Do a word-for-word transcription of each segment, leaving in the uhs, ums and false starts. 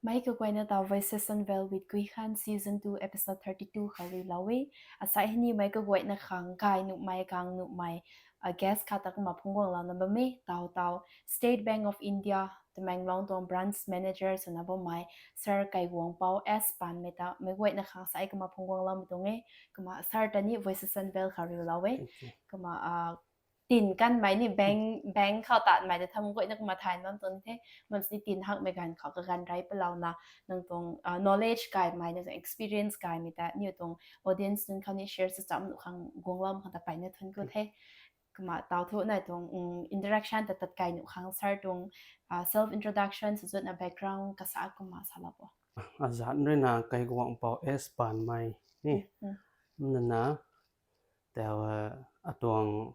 Mei kaguayna ta Voices Unveiled with Guikhan season two episode thirty two khou ri lou e. Asai hini mei kaguayna khang kai nuhmei kang nuhmei, a guest khat ta kumna phung guang lou na bam e, tau tau State Bank of India Tamenglong tuang branch manager swna bammei Sir Kaiguangpou S Panmei ta mei guayna khang sai kumna phung guang lou mei tuang e. Kumna Sir ta ni Voices Unveiled khou ri lou e. Kumna a tin kanmei ni bank bank khou tatmei ta tham guayna kumna thay bam tuang the. Mam sini tin hakmei ganv khou kaganv rey palouna nang tuang a knowledge kaimei, nang tuang experience kaimei ta niw tuang audience nunc khou ni share sa cham nuh khang guang lou khang ta peyna thun ku the. Kumna tau thu nai tuang interaction ta tat kai nuh khang Sir tuang a self introduction sw zutna background kasa kumna salou bo. Azanc rui na Kaiguangpou S Panmei ni. Nana tau atuang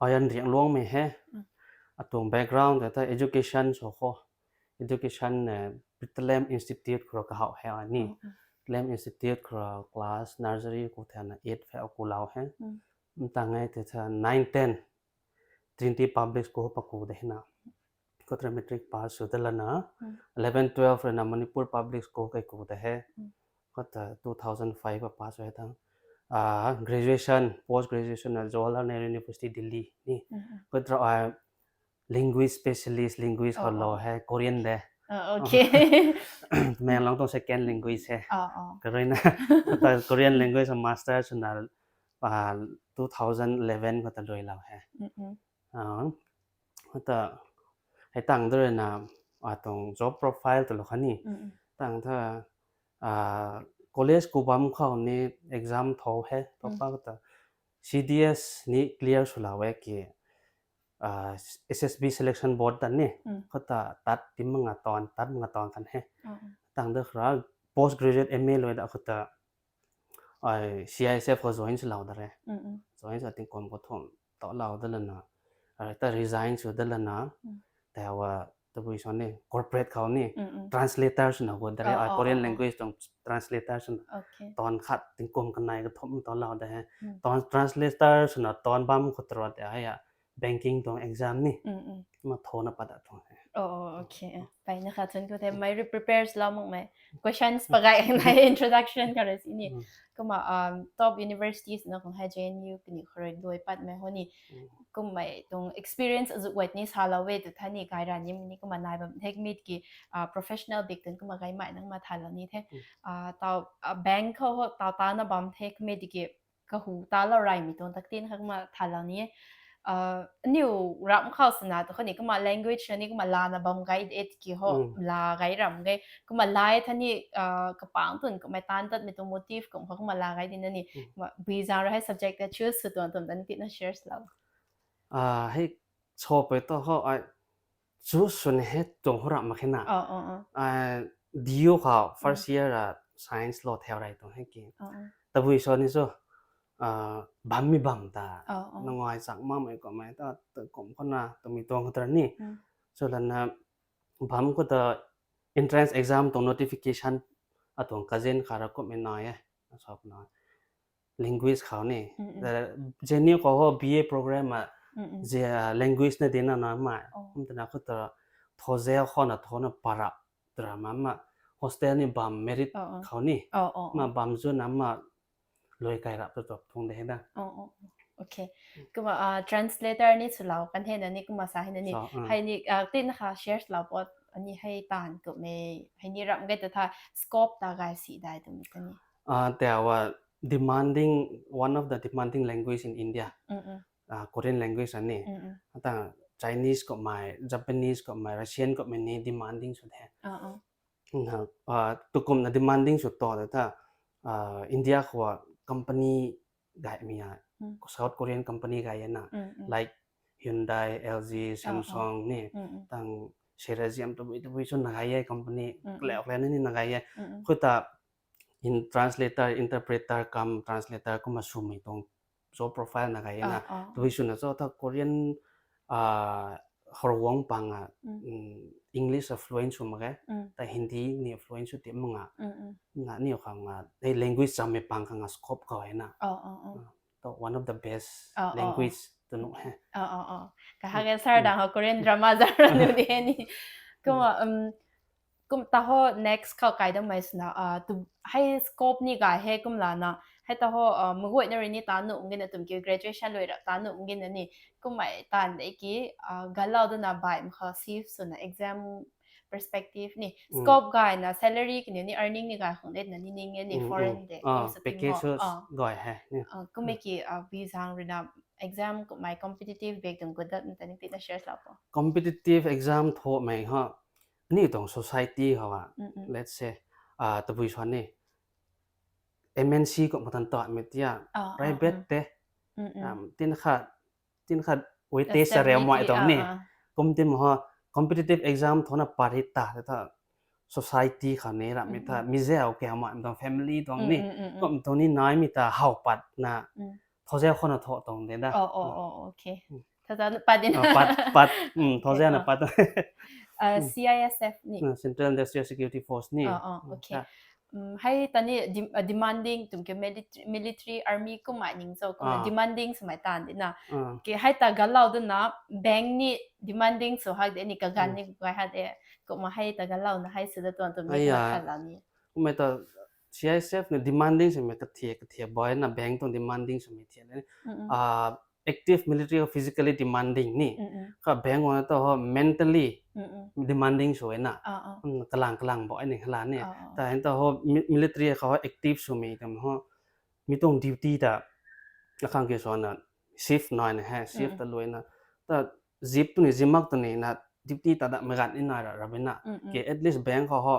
ayan riang luangmei he. Atuang background ta education sw khou, education Bethlehem Institute khou kahou he ni. Bethlehem Institute khou class nursery khou thena eight pheu kulou he. Mtang e te tha nine ten Trinity Public School paku de hena. Khou ta matric pass sw da lana eleven twelve rui na Manipur Public School kai ku de he. Khou ta two thousand five pass sw he thang a graduation, post graduation na Jawaharlal Nehru University Delhi ni. Khou ta ai linguist specialist, linguist khou lou he, Korean de. Tamenglong tuang second language he. Karuina ta Korean language master swna two thousand eleven khou ta luailou he. Khou ta hei tang da rui na atuang job profile twlou kha ni. Tang tha college ku bam khou ni exam thou he, papa khou ta C D S ni clear swlou e ki S S B selection board ta ni. Khou ta tat tim manga ton, tat manga ton kan he. Tang da khra post graduate M A luai da khou ta C I S F khou join swlou da re. Join sw tingkum kathumh talou da lana ta resign sw da lana tau tabui sw ni corporate khou ni translator swna gu da re. Korean language tuang translator swna ton khat tingkum kanei kathumh talou da he. Ton translator swna ton bam khou ta rui tei hei banking tuang exam ni ma thona pat da tuang he. Peyna kha thun ku the, mei rui prepare lou makmei questions pagai nai introduction kha rui sini. Kumna top universities na khang hei J N U kani khou rui luai patmei ho ni. Kummei tuang experience azu guay ni salou e tu tha ni, kai ra ni kumna nai bam the, kmei ki professional bik tun kumna gaymei nang ma thalou ni the. Tau bank khou ho tau tana bam the, kmei ki kahu talou reymei tuang taktin khang ma thalou ni e. Aniw ram khou swna tu khou ni kumna language ni kumna lana bam gay de tiki ho, la gay ram gay kumna la e tha ni, kapang tun kumna tan tatmei tuang motive kum khou kumna la gay di na ni. Kumna bui zang rui hei subject ta choose sw tuang tuang ta ni tina share lou. Hei chopei tu khou ai choose sw ni he tuang khou ram mak khe na. D U khou first year a science lou theu rey tuang he ki. Tabui sw ni sw bammei bam ta nang ai chak makmei kummei ta kum khou na twmei tuang khou ta ni. Sw lana bam khou ta entrance exam tuang notification atuang cousin kha ra kummei nai e. Sap na linguist khou ni J N U khou ho B A program a language na dina na ma. Kum twna khou ta thoze khou na thona para tara ma ma hostel ni bam merit khou ni ma bam zu na ma luai kai rap tu top thung de he da. Kumna translator ni swlou kan he na ni kumna sa he na ni. Hei ni tina kha share lou pot ani hei tan kummei hei ni ram gay ta tha scope ta gay si dai twmei ta ni. Tau demanding, one of the demanding language in India, Korean language ani. Ata Chinese kummei, Japanese kummei, Russian kummei ni demanding sw the. Tukumna demanding sw tu ta tha India khou company gaymei a South Korean company gay na, like Hyundai, L G, Samsung ni, tang Cerazium tabui tabui sw na gay e company kalak lana ni na gay e. Khou ta translator, interpreter cum translator kumna swmei tuang job profile na gay na. Tabui swna cho tha Korean Horwang pang a English a fluent sw mak ge, ta Hindi ni fluent sw ti mak nga, na ni khang a hei language chammei pang khang a scope khou hei na. To one of the best language tu nuh he. Kahak e sir dang ho Korean drama zara nu di he ni. Kumna Kum ta ho next khou kai dam mai swna, ah, tu hei scope ni gay hei kum lana, hei ta ho, ah, maguayna rui ni ta nuh ngina tum ki graduation lui ra ta nuh ngina ni, kummei tan de ki, ah, galau dana bai ma khou shift swna exam perspective ni, scope gayna salary kini ni earning ni gay khang de na ni ning e ni foreign de, kum sa package gay hei. Ah, kummei ki, ah, bi zang rui na exam kummei competitive bek tuang gut dat na ta ni pi na share lou po. Competitive exam tho mei ha, ni tuang society ha wa, let's say, ah, tabui swan ni, M N C kum matan ta mei tia, private te, um, tin khat, tin khat weightage sa reu mai tuang ni. Kum tim ho, competitive exam thona pari ta, ta society khou ni ra mi ta, mi zau kau mai tuang family tuang ni, kum tuang ni nai mi ta how pat na, thozau khou na tho tuang de da. Oh, oh, oh, okay. Thozau na pat din. Ah, pat, pat, um, thozau na pat. Ah, C I S F ni. Ah, Central Industrial Security Force ni. Ah, ah, okay. Um, hei ta ni dem-, ah, demanding tum ke military, military army kummei ning cho, kummei demanding swmei tan di na. Ke hei ta galau dana bank ni demanding sw hak de ni kaganv ni gay hak de. Kumna hei ta galau na hei sw da tuang tum ni khat lau ni. Kummei ta C I S F ni demanding swmei kathia, kathia bai na bank tuang demanding swmei thia ni. Ah, active military or physically demanding ni. Kha bank wana ta ho mentally demanding sw na. Um, kalang, kalang bo ai ni hala ni. Ta hei ta ho mi-, military khou active swmei tam ho. Mi tuang duty ta, akhang ki swan na, shift nai na hei, shift ta lui na. Ta zip tu ni, zip mak tu ni na, duty ta da mei ganv ni nai ra, ra bina. Ke at least bank khou ho,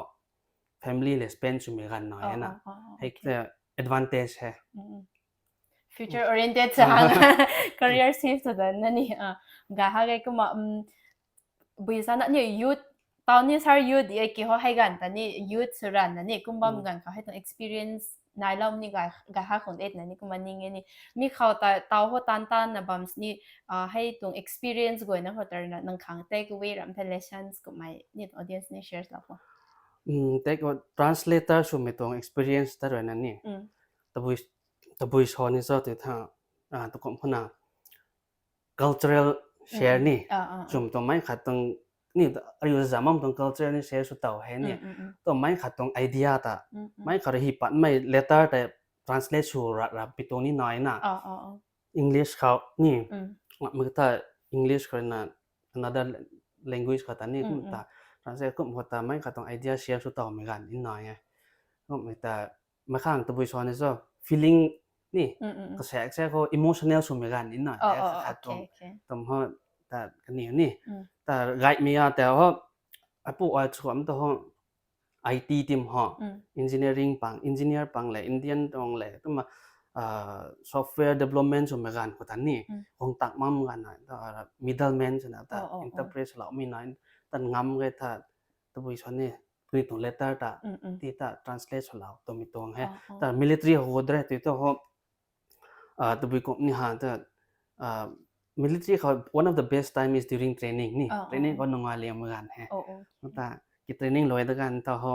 family le spend swmei ganv nai na. Hei ta advantage hei. Future oriented sa hang, career shift sa dan na ni, ah, ga ha ge kumna, um, bui sa na ni youth, tau ni sar youth di ki ho hei ganv ta ni youth sw ran na ni, kum bam ganv khou hei tuang experience nai lou ni ga, ga ha khang de na ni kumna ning e ni. Mi khou ta, tau ho tan tan na bam sini, ah, hei tuang experience guay na ho ta rui na, nang khang take away ram the lessons kummei ni audience ni share lou po. Um, take away, translator swmei tuang experience ta rui na ni. Tabui, tabui swan ni cho tu tha, ah, tu kum khou na cultural share ni. Swmei tuang mei khat tuang ni, ariu zam bam tuang culture ni share sw tau hei ni. Tuang mei khat tuang idea ta, mei khat rui hi patmei letter ta translate sw ra, ra pi tuang ni nai na. English khou ni, mei ta English khou na another language khou ta ni, kum ta translate kum khou ta mei khat tuang idea share sw tau mei ganv ni nai e. Kum mei ta mei khang tabui swan ni cho, feeling ni, kasak sak khou emotional swmei ganv ni nai e, khat tuang, tam ho, ta kaniw ni, ta gaymei a ta ho, apu ai chuam ta ho, I T team ho, engineering pang, engineer pang le, Indian tuang le, tumna, ah, software development swmei ganv khou ta ni, kung tak mam ganv na, ta middleman swna ta interpret swloumei na, ta ngam ge ta, tabui swan ni, tuni tuang letter ta, ti ta translate swlou twmei tuang hei. Ta military khou dre tu ta ho, ah, tabui kum ni ha ta, ah, military khou one of the best time is during training ni. Training khou nungai liangmei ganv hei. Ta ki training lui da ganv ta ho,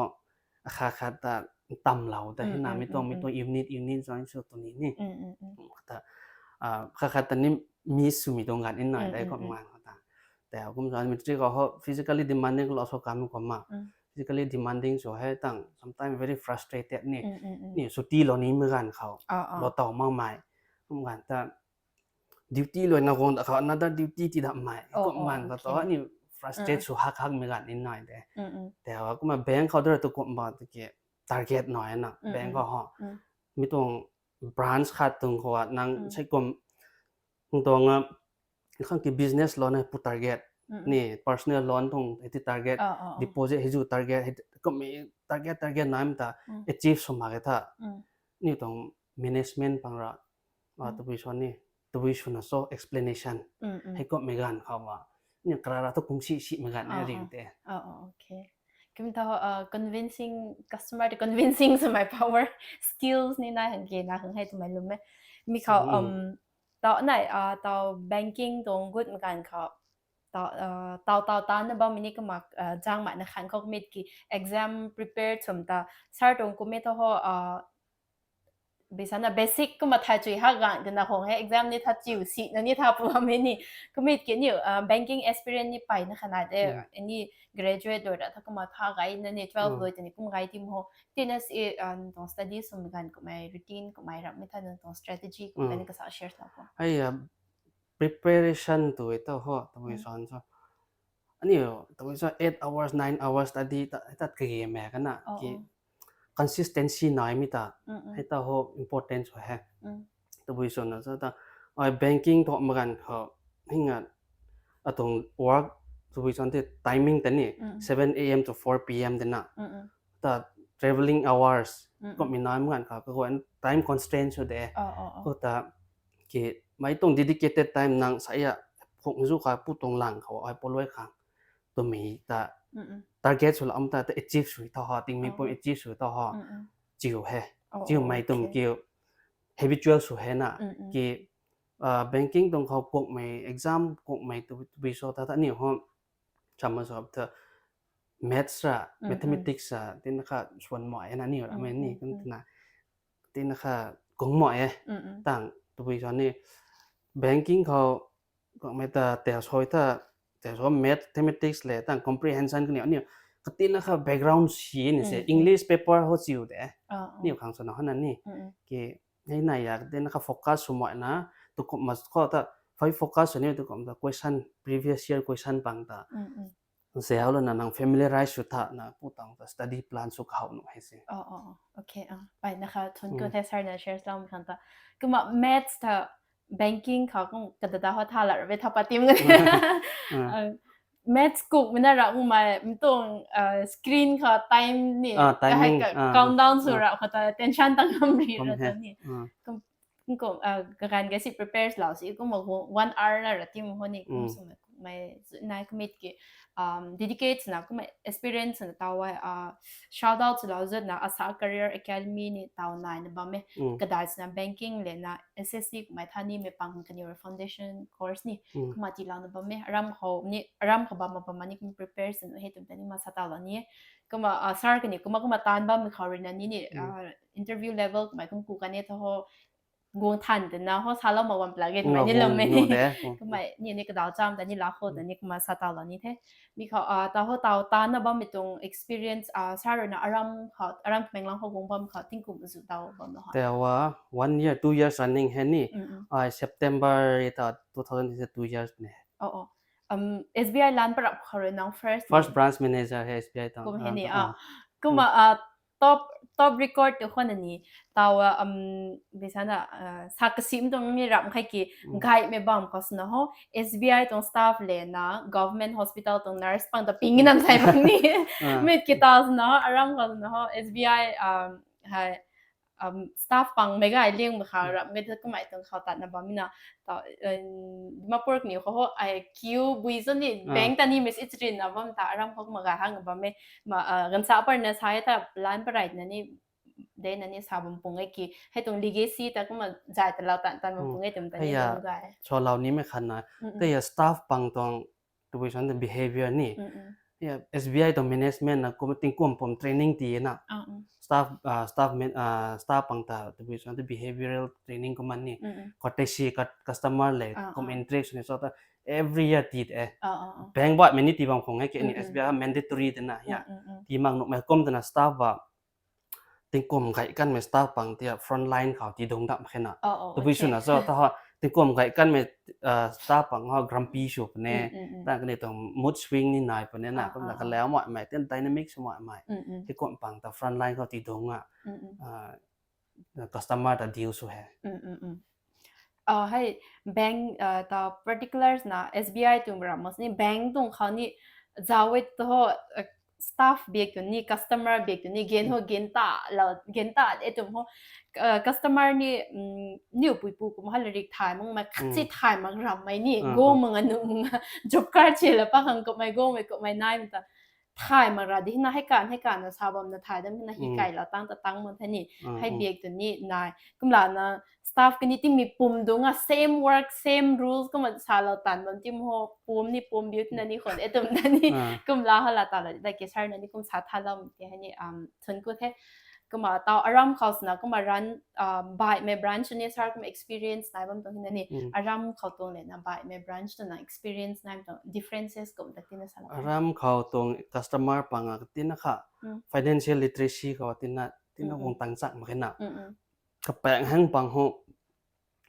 khat khat ta tamlou ta hei na, mi tuang, mi tuang unit, unit join sw tu ni ni. Ta, ah, khat khat ta ni miss swmei tuang ganv ni nai de kum ganv khou ta. Ta kum sa military khou ho physically demanding lou sw kam kumna. Physically demanding sw hei tang sometimes very frustrated ni. Ni chuti lou nimei ganv khou, lou tau makmei. Kum ganv ta duty lui na guang da khou another duty ti da mei. Kum ganv khou ta ni frustrate sw hak hakmei ganv ni nai de. Ta kumna bank khou dra tu kumna tu ki target nai na bank khou ho. Mi tuang branch khat tuang khou nang sei kum, tuang, ah, khang ki business loan hei pu target, ni personal loan tuang hei ti target, deposit hei zu target, hei kum target, target naimei ta achieve sw mak ge tha. Ni tuang management pang ra, ah, tabui swan ni, tabui swna cho explanation. Hei kummei ganv khou ba, ni karara tu kung si simei ganv e ring te. Kum tho, ah, convincing, customer ta convincing swmei power, skills ni nai hang ke, na hang hei twmei lwm e. Mi khou, um, tau nai, ah, tau banking tuang gut mei ganv khou, tau, ah, tau, tau, tau na bammei ni kumna, ah, zangmei na khan khou mit ki exam prepare swm ta, sir tuang kummei tho ho, ah, Bisana basic kumna tha chui ha gang de na khong he exam ni tha chiu si na ni tha pu ham he ni. Kumit ki ni banking experience ni pai na khana de ni graduate lou ra tha kumna tha gai na ni twelve lou tei ni kum gai ti mo. Tina si tong study sum gan kumai routine kumai ram mi tha nang tong strategy kumai ni kasa share na ko. Hei preparation tu e ta ho tabui san so. Ani tabui so eight hours nine hours study ta tat kage me kana ki consistency nai mi ta hei ta ho important ho he. Tabui so na sa ta ai banking to magan kha hinga atong work tabui san te timing ta ni seven a.m. to four p.m. de na ta travelling hours kum mi nai magan kha ka time constraint so de ko ta ki mei tuang dedicated time nang sa ya phung zu kha pu tuang lang khou ai poloi khang twmei ta target sw lam ta achieve sw ta ho tingmei pum achieve sw ta ho chiu he. Chiu mei tum ki habitual sw he na ki banking tuang khou kuakmei exam kuakmei tabui so ta ta ni ho chama so ta maths ra mathematics ra tina kha swan mai na ni ra mei ni kum tina tina kha kung mai e tang tabui so ni banking khou kuakmei ta tel soi ta tel so mathematics le tang comprehension kani ni katina kha background si ni se English paper ho chiu de ni khang so na hana ni ki hei na ya katina kha focus sw mai na tu kum mas kho ta hei focus sw ni tu kum ta question previous year question pang ta zauc lana nang familiarize sw tha na pu tang ta study plan sw khou nu hei se. Okay, pai na kha thun ko the sir na share slam khan ta kumna maths ta banking kha kum kadada ho tha la ra ve tha pa tim maths kuk mina ra mu mai mtong screen kha time ni countdown sw ra kha ta tension tang ham ri ra ta ni kum kagan ga si prepare lau si kumna one hour na ra tim ho ni kum sw mai nai kumit ki dedicate na kumna experience na taw ai shout out sw lau zat na Asa Career Academy ni taw nai na bam e kadai sw na banking le na S S C kumna tha ni mei pang kani ra foundation course ni kumna ti lau na bam e aram khou ni aram khou bam ma bam ma ni kum prepare sw na hei tum ta ni ma sa taw lau ni kumna sir kani kumna kumna tan bam khou ri na ni ni interview level kumna kum ku kani tha ho guang than de na ho sa lau ma wan pla ge kumna ni lam me ni kumna ni ni kadaw cham ta ni la ho ta ni kumna sa taw lau ni the mi khou ta ho taw ta na bam mi tuang experience sir na aram khou aram Tamenglong khou guang bam khou tingkum zu taw bam na ho. Tawa one year two years running he ni ai September ta two thousand two years ne. S B I lan parap khou rui nang first first branch manager he S B I ta kum he ni kumna top top record tu khou na ni tawa bisana sa kasim tuang ni ram khai ki gaymei bam khou sw na ho S B I tuang staff le na government hospital tuang nurse pang ta ping nam sai bam ni mit ki taw sw na ho aram khou sw na ho S B I hai staff pang mei gay liang mei khou ram mei ta kumna tuang khou tat na bam na ta Dimapur ni khou ho ai queue bui zo ni bank ta ni mei si chrin na bam ta aram khou kumna gay hang bam e ma gansa par na sa ta plan parai na ni de na ni sa bam pung e ki hei tuang legacy ta kumna zay ta lau tan tan bam pung e tum ta ni gay so lau ni mei khan na te ya staff pang tuang tabui san behavior ni S B I tuang management na kum tingkum pum training ti na staff staff staff pang ta tabui san behavioral training kum ni courtesy customer le kum interaction so ta every year ti e bank ba mei ni ti bam khong e ki ni S B I mandatory de na ya ti mak nuhmei kum ta na staff ba tingkum gay kanmei staff pang tia front line khou ti dung dam khe na tabui sw na so ta ho tingkum gay kanmei staff pang ho grumpy sw pune ta kani tuang mood swing ni nai pune na kumna kalau mai mai tin dynamic sw mai mai ti kum pang ta front line khou ti dung a customer ta deal sw he. Hei bank ta particulars na S B I tuang ram mas ni bank tuang khou ni zaw e ta ho staff biak tu ni customer biak tu ni gen ho gen ta lau gen ta e tum ho customer ni niu pui pu kum ha larik thay mang mai khat si thay mang ram mai ni go mang anu mang job card che la pa khang kummei go mei kummei nai ta thay mak ra di na hei kan hei kan na sa bam na thay dam na hi kai lau tang ta tang man the ni hei biak tu ni nai kumla na staff kani tingmei pum dung a same work same rules kumna sa lau tan bam tim ho pum ni pum biu ti na ni khon e tum na ni kumla ha la ta la da ke sir na ni kum sa tha lam ti hei ni thun ku the Kumna tau aram khou swna kumna run, uh, baihmei branch ni sir kumna experience nai bam tuang hina ni. Mm. Aram khou tuang le na baihmei branch twna experience nai tuang differences kum ta tina sa. Aram khou tuang customer pang a tina kha, mm, financial literacy khou tina, tina, mm, mm, guang tang chak mak khe na. Mm, mm. Kapaeng hang pang ho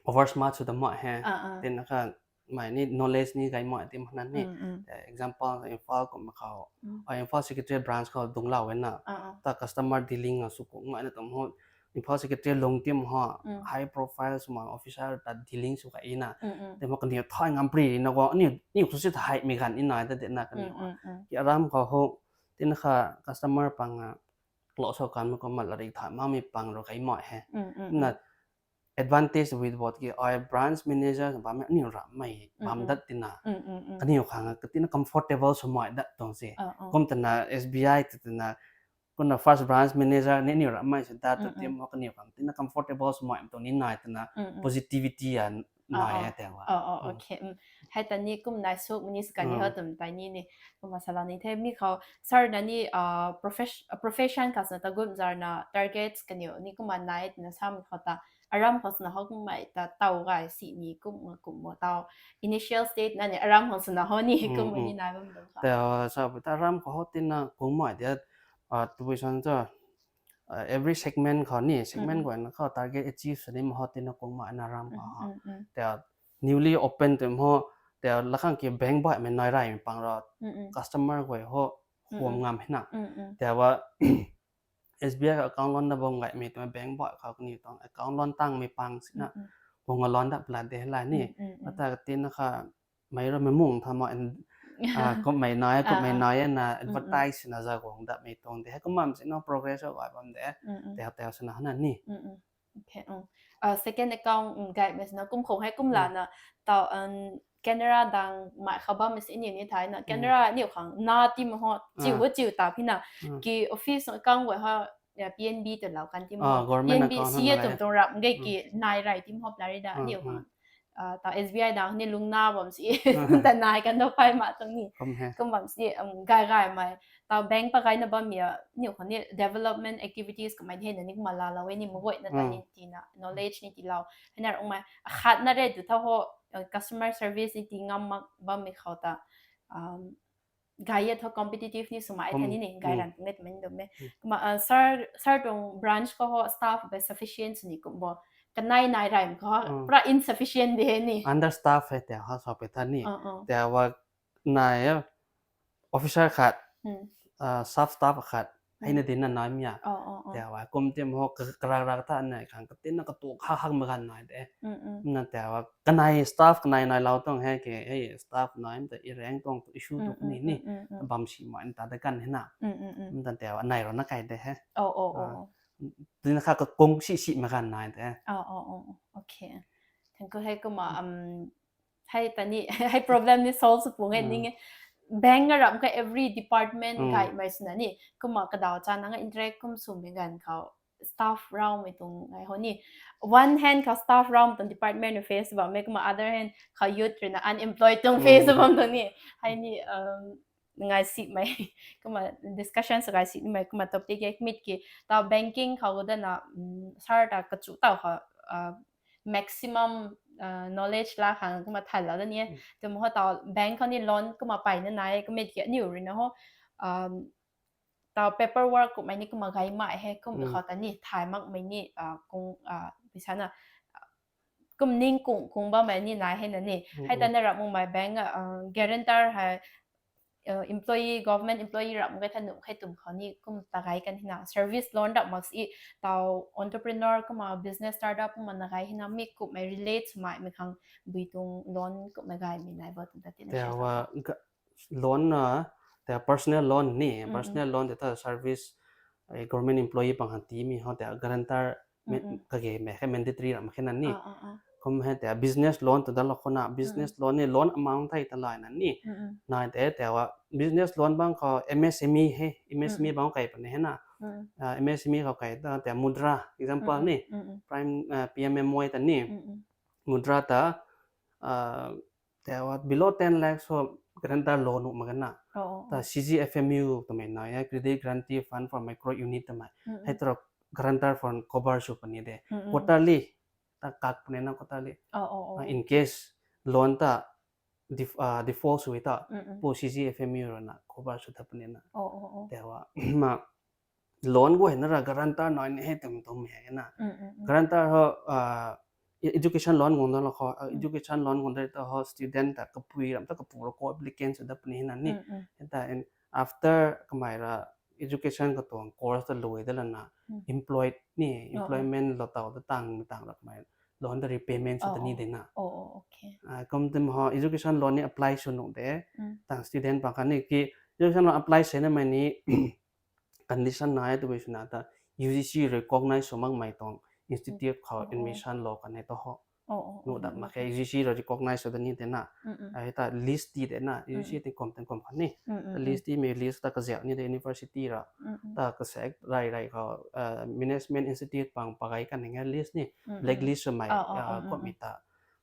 over smart sw da mak he. Ah, ah. Tina kha mei ni knowledge ni gay mak ti mana ni. Mm, mm. Eh, example, Imphal kum khou. Mm. Ah, Imphal Secretariat branch khou dungclou e na. Ah, ah. Ta customer dealing a sw kung mak na tum ho. Imphal Secretariat lung tim ho. Mm. High profile swmei officer ta dealing sw kai na. Mm, mm. Te ma kaniw thai ngam pri na guang. Ni, ni khusi thai mi gan i nai ta de na kaniw. Mm, mm, mm. Ki aram khou ho. Tina kha customer pang a close ho kan ma kum ma larik thai ma mi pang ro kai mak he. Mm, mm, mm. Na advantage with what ki ai branch manager bam ni ram mei bam, mm, mm, dat tina. Mm, mm, mm. Kaniw khang ka tina comfortable swmei dat tuang se. Ah, ah. Kum tana S B I ta tina, kumna first branch manager ni ni ram mei se dat, mm, mm, tim ho kaniw khang tina comfortable swmei tuang ni nai tina, mm, mm, positivity a nai, ah, ah, e te wa. Oh, oh, mm, okay. Mm. Hei ta ni kum nai suk mani sa kani, mm, ho tum tai ni ni. Kumna sa la ni the mi khou sir na ni, ah, profes-, profession khou swna ta gum zar na targets kaniw ni kumna nai tina sa mi khou ta aram khou swna ho kummei ta tau gay si ni kum, kum mo tau initial stage na ni aram khou swna ho ni, mm, kum, mm, ni nai bam dong kha. Te, uh, sa ta aram khou ho tina kummei de, uh, tu san ta, uh, every segment khou ni, segment, mm, mm, guay na khou target achieve sw ni ma ho tina kummei na aram khou, mm, ho. Mm, mm. Te, uh, newly open tu ho, te, uh, lakhang ki bank baihmei nai rey mi pang ro, mm, mm, customer guay ho, mm, huam, mm, ngam hina. Mm, mm. Te, uh, S B I ka account loan na bam gaymei twmei bank baih khou kaniw tuang account loan tangmei pang sina, mm, mm, bung a loan dat plat de lai ni. Mm, mm, mm. Ata ka tina kha mei ro mei mung tha ma, ah, kummei nai, ah, kummei, ah, nai na, mm, mm, advertise na za guang datmei tuang de. Kumna sina progress o gay bam de. Mm, mm. Te, te sina hana ni. Mm, mm. Okay, um. Ah, second account, um, gaymei sina kum khou hei kum, mm, la na, tau, um, Canara dang mei khou bammei si ni ni thai na, mm, Canara niw khang na tim ho, chiu, ah, ho chiu ta phi na, mm, ki office account guay ho, ya, P N B tu lou kan tim ho. Ah, government, P N B account C A hana tum lai. Tung rap ge ki, mm, nai rey tim ho pla ri da, ah, niw khang. Ah, tau S B I dang ni lungna bam si, mm, ta nai kan do pai ma tuang ni. Kum he. Kum bam si, um, gay gaymei. Tau bank pa gay na bam ya, niw khang ni development activities kummei hei na ni kumna la lou e ni, maguay na ta, mm, ni tina, knowledge ni ti lou. Hei na rung mei, akhat na re tu tha ho, uh, customer service ni ti ngam mak bammei khou ta, um, gay e tho competitive ni swmei, kum, the ni ni, gay, mm, ran tung e twmei ni dum e. Mm. Kumna, uh, sir, sir tuang branch khou ho staff ba sufficient sw ni kum bo. Kanei nai rey khou, mm, pura insufficient de he ni. Understaff he te ha sa pe tha ni. Uh, uh. Te wa nai, eh, officer khat, hmm, ah, sub staff khat, hmm, hei na din na nai mi a. Oh, oh, oh. Te wa kum tim ho ka, karak rak ta nai khang ka tin na ka tu khak khak ma gan nai de. Hmm, hmm. Na te wa kanei staff kanei nai lou tuang he ke, hei staff nai ta i reng tuang tu issue, hmm, tu ni, hmm, ni. Hmm, hmm, hmm. Bam si ma ta da kan he na. Hmm, hmm, hmm. Na te wa nai ro na kai de he. Oh, oh, oh, ah, oh. Din kha ka kung si si ma gan nai de. Oh, oh, oh, oh. Okay. Thank you he kumna, um, hei ta ni, hei problem ni solve sw pung e, mm, ning e. Bank a ram kha every department, mm, gaymei swna ni, kumna kadaw cha nang interact kum swmei ganv khou staff raumei tuang ngai ho ni. One hand khou staff raumei tuang department na face bammei, kumna other hand khou youth rui na unemployed tuang, mm, face bam tuang ni. Hei ni, um, ngai simei, kumna discussion sa ngai simei, kumna topic e mit ki, ta banking khou dana, um, sir ta kachu tau khou, uh, maximum, uh, knowledge la khang kumna than la da ni e. Mm. Tum ho tau bank khou ni loan kumna peyna nai, kumna ki aniu rui na ho, um, tau paperwork kummei ni kumna gay mei he, kum, mm, khou ta ni thay makmei ni, uh, kung, uh, pisa na, uh, kum ning kung, kung bammei ni nai he na ni. Mm, hei ta, mm, na ram mumei bank, uh, guarantor hei, uh, employee, government employee ram gai tha nuh khe tum khou ni kum ta gay kan hina. Service loan ram mak si tau entrepreneur kumna business startup kumna na gay hina mi kummei relate swmei mi khang bui tuang loan kummei gaymei nai bo tum ta tina. Te share wa ga-, loan na, te personal loan ni, mm, mm, personal loan te ta service, eh, government employee pang han ti mi ho te guarantor, mm, mm, kage mei khe mandatory ram khe na ni. Ah, ah, ah. Kum he te business loan tu da lo khou na, business, mm, loan ni loan amount thei ta lai na ni. Mm, mm. Nai te te wa business loan bang khou M S M E he, M S M E, mm, bang kai pa ni he na. Mm. Ah, M S M E khou kai ta te Mudra, example, mm, mm, ni. Mm, mm. Prime, ah, P M M Y ta ni. Mm, mm. Mudra ta, ah, te wa below ten lakhs ho guarantor loan nuh mak na. Oh, oh, ta, oh. C G F M U twmei nai e, Credit Guarantee Fund for Micro Unit twmei. Mm, mm. Hei tro guarantor fund cover sw puni de. Quarterly ta kak puni na, quarterly. In case loan ta default sw ta, pu CGFMU rui na cover sw ta puni na. Tei hua ma loan guay na ra guarantor nai ni hei twmei tuang hei na. Guarantor ho education loan guang da la khou, education loan guang da ta ho student ta kapui ram ta kapu ra khou applicant sw da puni na ni. Hei ta after kamei ra education katuang course ta lui da lana employed ni, employment lou taw da tang tang ra kamei loan ta repayment sw ta ni de na. Kum tim ho education loan ni apply sw nuh de. Tang student pang khatni ki education loan apply sw namei ni condition nai e twbui swna ta UGC recognize sw makmei tuang institute khou admission lou kan e ta ho. Nuh dat mak khe, UGC ra recognize sw da ni de na. Hei ta list ti de na, UGC tingkum tingkum khatni list timei list ta kaziap ni de university ra. Ta kasaek rey rey khou management institute pang pagay kan e list ni, blacklist swmei kummei ta,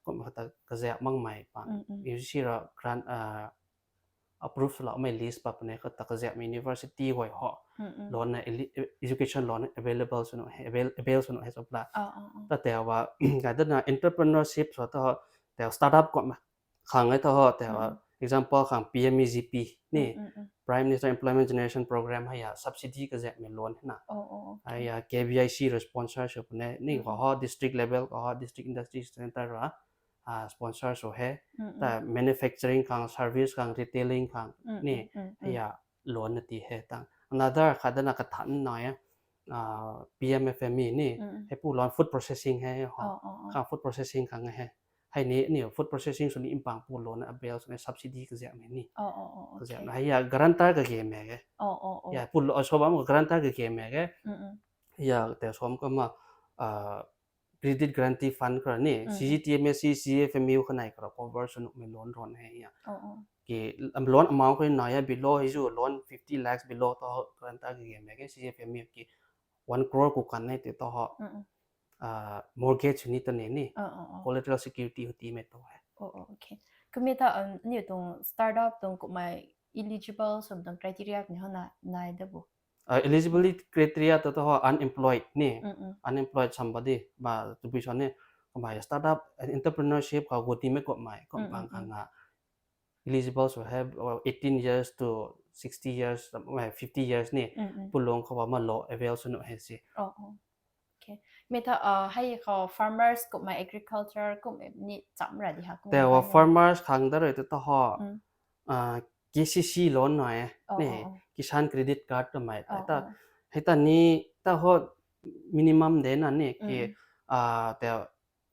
kummei ta kaziap makmei pang UGC ra grant approve swloumei list pa puni khou ta kaziapmei university guay ho loan na, education loan available sw nuh, avail sw nuh hei sw pla. Ta tei hua kai dana entrepreneurship sw ta ho, tei startup kummei khang e ta ho, tei example khang PMEGP ni, Prime Minister Employment Generation Program hei ya subsidy kaziapmei loan na. Hei ya KVIC ra sponsor sw puni ni, khou ho district level khou ho district industry centre ra sponsor sw he. Ta manufacturing khang, service khang, retailing khang ni, hei ya loan na ti he ta. Another khat dana kathan nai e, PMFME ni, hei pu loan food processing hei ho. Khang food processing khang hei. Hei ni ni food processing sw ni mpang pu loan avail sw ni subsidy kaziapmei ni. Kaziapmei hei ya guarantor kage mak ge. Ya pu loan sw bam guarantor kage mak ge. Ya tei sw kumna credit guarantee fund kara ni, CGTMSE, CGFMU khanei kara cover sw nuhmei loan ron hei ya. Ki loan amount khou nai e below hei zu loan fifty lakhs below ta ho guarantor kage mak ge, CGFMU ki one crore ku kan e tei ta ho mortgage sw ni ta ni ni, collateral security hou tiimei tu he. Kummei ta aniu tuang startup tuang kummei eligible swmei tuang criteria ni ho na nai da bu? Eligibility criteria ta ta ho unemployed ni, unemployed somebody ba twbui sw ni, kamei startup entrepreneurship khou gu tiimei kummei kum pang khang a eligible sw he, eighteen years to sixty years, fifty years ni, pu lung khou ba ma loan avail sw nuh he si. Mei ta hei khou farmers kummei agriculture kummei ni cham ra di ha kum? Tei hua farmers khang da rui ta ta ho KCC loan nai e ni, Kisan Credit Card twmei ta, hei ta ni ta ho minimum de na ni ki, tei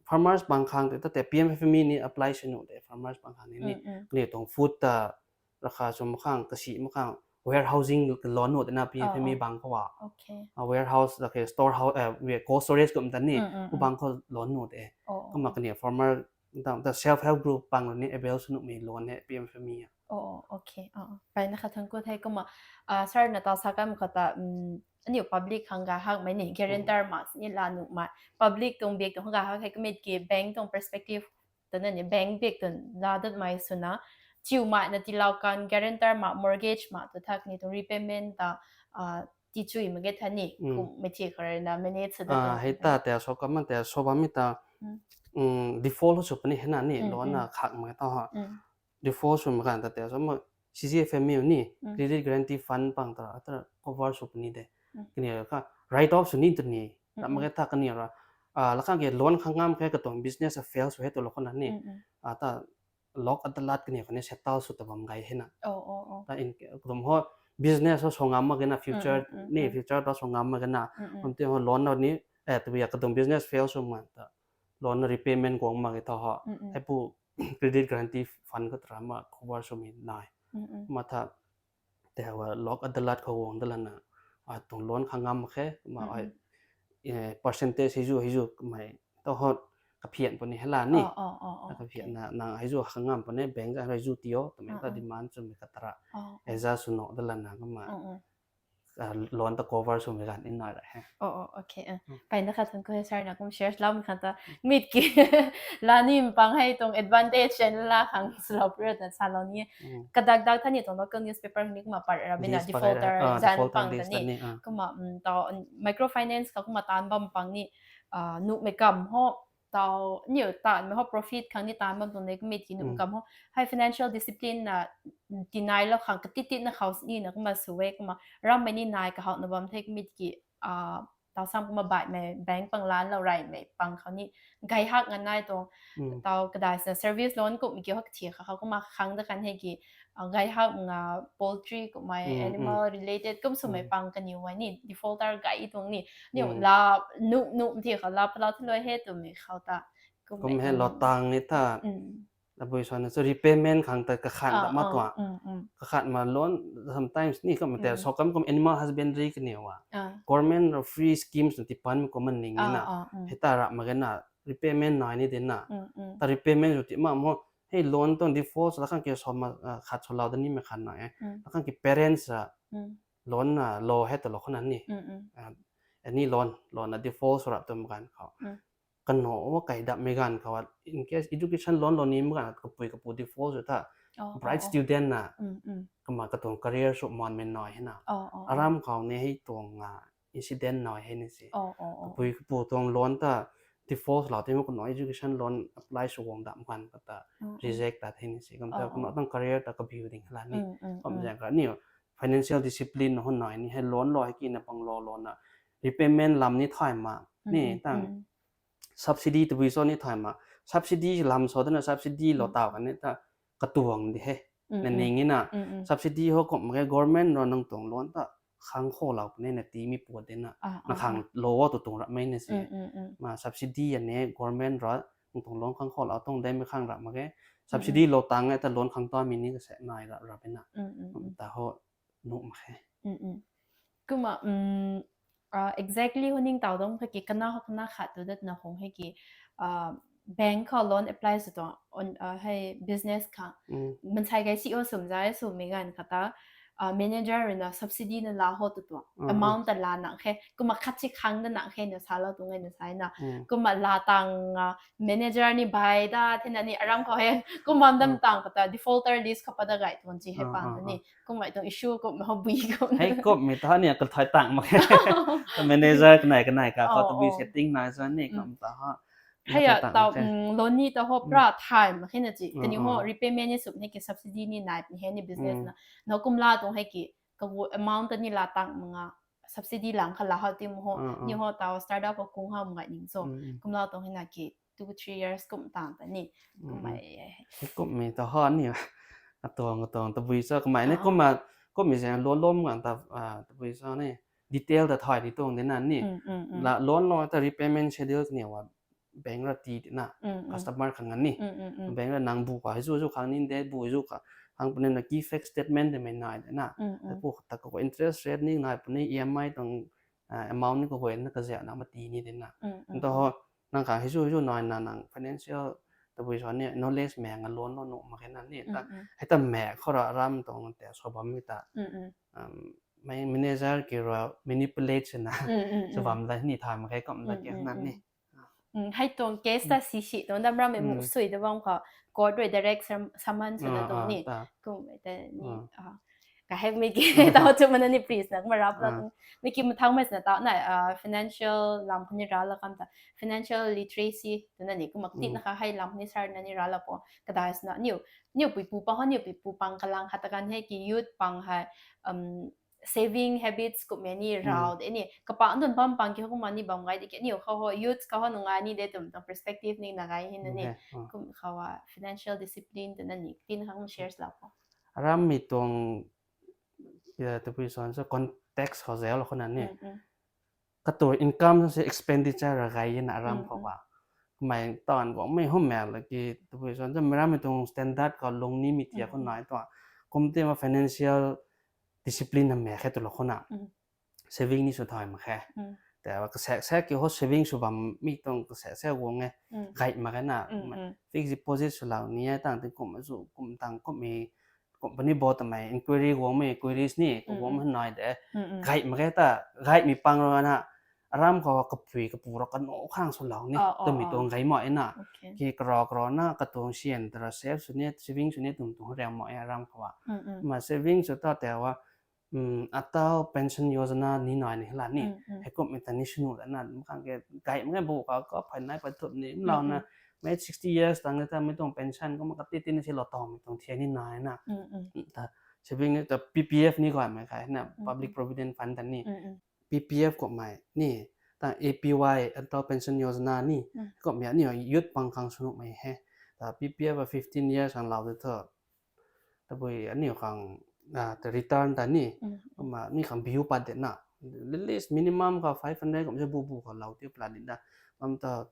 farmers bang khang tei ta tei PMFME ni apply sw nuh de, farmers bang khang ni ni. Kaniw tuang food ta rakha sw mak khang, kasi mak khang warehousing loan nuh de na PMFME bang khou a. Warehouse la khe store house, cold storage kum ta ni, ku bang khou loan nuh de. Kumna kaniw farmer ta self help group pang ni avail sw nuhmei loan e PMFME a. Pai na kha thangc ku the. Kumna sir na ta sa kam khou ta aniu public khang ga hakmei ni guarantor mak sini la nuhmei, public tuang bik tuang ga hak hei kamei ki bank tuang perspective twna ni bank bik tuang la datmei swna chiumei na tiilou kan guarantor mak, mortgage mak tu thak ni tuang repayment ta tichui mak ge tha ni kummei thi khou rui na manage sw da. Hei ta tei sw kam tei sw bammei ta default sw puni hei na ni, loan na khak mak ta ho. Default sw mak kan ta tei sw ma CGFMU ni credit guarantee fund pang ta ta cover sw puni de. Kaniw kha write off sw ni tu ni, ram mak ge tha kaniw ra lakhang ke loan khang ngam khe katuang business a fail sw he tu lou khou na ni, ta lok adalat kaniw kha ni settle sw ta bam gay hei na. Ta in katuang ho business ho sw ngam mak ge na, future ni future ta sw ngam mak ge na, kum ti ho loan na ni, twbui ya katuang business fail sw mak ta loan na repayment guang mak ge tha ho, hei pu credit guarantee fund khou ta ra ma cover swmei nai. Ma tha tei hua lok adalat khou guang da lana, tuang loan khang ngam mak khe ma, percentage hei zu hei zu mei ta ho kaphian puni hei la ni. Kaphian na nang hei zu khang ngam puni, bank za hei zu ti o twmei ta demand swmei kata ra adjust sw nuh da lana kumna loan ta cover swmei ganv ni nai ra he. Oh, oh, okay. Pai na khat thun ko he sir na kum shares lam khan ta mit ki la ni mpang hei tuang advantage and la khang swlou pu ra ta salou ni. Kadak dak tha ni tuang local newspaper ni kumna pat ra bina defaulter zan pang ta ni. Kumna tau microfinance kha kumna taanv bam pang ni nuhmei kam ho tau niu taanvmei ho profit khang ni taanv bam tuang de kumit ki nuh kam ho. Hei financial discipline na tinailou khang katitit na khou ni na kumna sw e kumna rammei ni nai kahauna bam the kumit ki tau sam kumna baihmei bank pang lanlou reymei pang khou ni gay hak nga nai tuang tau kadai sa service loan kumhmei ki ho kathi kha khou kumna khang da kan he ki gay hak nga poultry kumhmei animal related kum swmei pang kaniw ai ni defaulter gay tuang ni niu la nuh nuh thi khou la palau thalou he twmei khou ta kum he lou tang ni ta tabui sw na chu repayment khang ta kakhan ta ma tuang kakhan ma loan sometimes ni kum te sw kam kum animal husbandry kaniw a government free schemes na tipan kum man ning na hei ta ra ma gana repayment nai ni de na ta repayment zu ti ma mo hei loan tuang default la khang ki sw ma khat swlou da nimei khan na e la khang ki parents a loan na lou he ta lou khou na ni any loan loan na default sw rap tum ganv khou kano a kai dapmei ganv khou in case education loan lou nimei ganv kapui kapu default sw tha bright student na kumna katuang career sw manmei nai he na aram khou ni hei tuang incident nai he ni si kapui kapu tuang loan ta default lou ti ma kano education loan apply sw guang dam ganv kata reject ta the ni si kum ta kano tang career ta kabiu ding la ni kum zang kha ni financial discipline na hun nai ni hei loan lou hei ki na pang lou lou na repayment lam ni thay ma ni tang subsidy tabui sw ni thay ma subsidy lam sw dana subsidy lou tau kan ni ta katuang di he na ning na subsidy ho kum ke government rui nang tuang loan ta khang khou lou puni na ti mi puat de na na khang lou tu tuang rapmei na si ma subsidy a ni government rui nang tuang loan khang khou lou tuang de mi khang rap ma ke subsidy lou tang e ta loan khang ta mi ni kase nai rap rap na ta ho nuh ma he kumna exactly ho ning tau dong kha ki kana ho kana khat tu dat na hong he ki bank khou loan apply sw tuang hei business khang mansei kai si ho swm zai swmei ganv kha ta manager rui na subsidy na la ho tu tuang amount ta la nang khe kumna khat si khang da nang khe na salou tuang e na sai na kumna la tang manager ni bai da thena ni aram khou he kumna dam tang kata defaulter list khou pa da gay tuang chi hei pang ni kumna tuang issue kumna ho bui kum hei kumhmei ta ni ka thai tang ma khe manager kanai kanai ka khou tabui setting nai sa ni kum ta ha hei a tau loan ni ta ho pra thay ma khe na chi kaniw ho repayment ni sw ni ki subsidy ni nai ni he ni business na na kumla tuang he ki kagu amount ta ni la tang ma nga subsidy lang kha la ho ti mo ho ni ho tau startup ho kung ha ma ngai ning so kumla tuang he na ki two three years kum tang ta ni kumna kumhmei ta ha ni atuang atuang tabui sa kamei ni kumna kumhmei se loan lom gan ta tabui sa ni detail ta thay di tuang de na ni la loan lou ta repayment schedule ni wa bank ra ti na customer khang ni bank ra nang bu ka zu zu khang ni de bu zu ka hang puni na key fact statement de mei nai de na pu ta ko interest rate ni nai puni E M I tuang amount ni kaguay na kazia na mati ni de na nta ho nang khang hei zu zu nai na nang financial tabui sw ni knowledge mei nga loan lou nuh ma khe na ni ta hei ta mei khou ra ram tuang te sw bam mi ta manager ki rui manipulate na sw bam da ni thay ma khe kum da ke na ni hei tuang case ta si si tuang dam rammei mu sui da bam khou court rui direct summons sw da tuang ni kum ta ni ka hek mi ki tau chu mana ni please na kuma rap la mi ki mathang mei sna tau na financial lam khou ni ra la kam ta financial literacy tu na ni kuma ti na kha hei lam ni sar na ni ra la po kadai sna niu niu pui pu pang ho niu pui pu pang kalang kha ta kan hei ki youth pang hei saving habits kumhmei ni rau de ni kapa ndun bam pang ki ho kumna ni bam gai de ki niu khou ho youth khou ho nungai ni de tum tuang perspective ni na gai hin na ni kum khou a financial discipline tu na ni tin khang shares la po rammei tuang tabui sw sa context khou zau la khou na ni katu income se expenditure ra gai na ram khou ba mei tan guangmei hum mei la ki tabui sw sa mei rammei tuang standard khou lung ni mi tia khou nai tu kum ti ma financial discipline na mei khe tu la khou na saving ni sw thay ma khe te kasak sak ki ho saving sw bam mi tuang kasak sak guang e gai ma khe na fixed deposit sw lau ni e tang ti kum zu kum tang kum mi company bo twmei inquiry guangmei queries ni kaguang nai de. Gay mak ge ta, gaymei pang rana aram khou kapui kapu ra kanu khang swlou ni twmei tuang gay mak e na. Ki karo karo na katuang sian tara save sw ni, saving sw ni twmei tuang riam mak e aram khou a. Ma saving sw ta te wa, Atal Pension Yojana ni nai ni la ni. Heikumhmei ta ni swnu da na, khang ke gay mak ge bu ka, ka phay nai phay thup ni mlouna, mei sixty years tang ni ta mei tuang pension kumna kati ti ni silou tawmei tuang thian ni nai na. Ta saving ni ta P P F ni gaymei kha na, Public Provident Fund ta ni. P P F kummei ni, ta A P Y, Atal Pension Yojana ni, kummei aniu youth pang khang swnuhmei he. Ta P P F a fifteen years khang lou de thu, tabui aniu khang ta return ta ni, kumna ni khang biu pat de na. At least minimum kha five hundred kum se bu bu khou lou tiu pla di da. Kum ta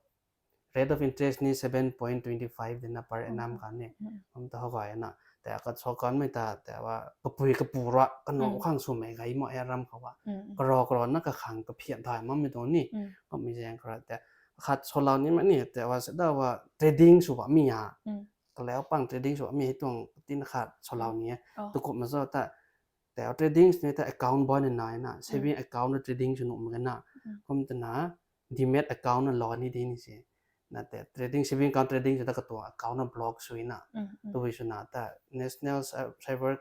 rate of interest ni seven point twenty five de na per annum kha ni. Kum ta hou gay na. Tei khat sw kanmei ta, tei wa kapui kapu ra kanu khang swmei gay mak e aram khou a. Karo karo na kakhang kaphian thay makmei tuang ni. Kummei zaeng khou ra tei khat swlou nimei ni, tei wa sada wa trading sw bammei a. Kalau pang trading sw bammei hei tuang tin khat swlou ni e. Tu kumna zo ta, tei trading ni ta account bo ni nai na, saving account na trading sw nuh mak ge na. Kum twna demat account na lou ni di ni se. Na tei trading, saving account trading sw ta katuang account na block sw na. Tabui swna ta National Cy-, Cyber,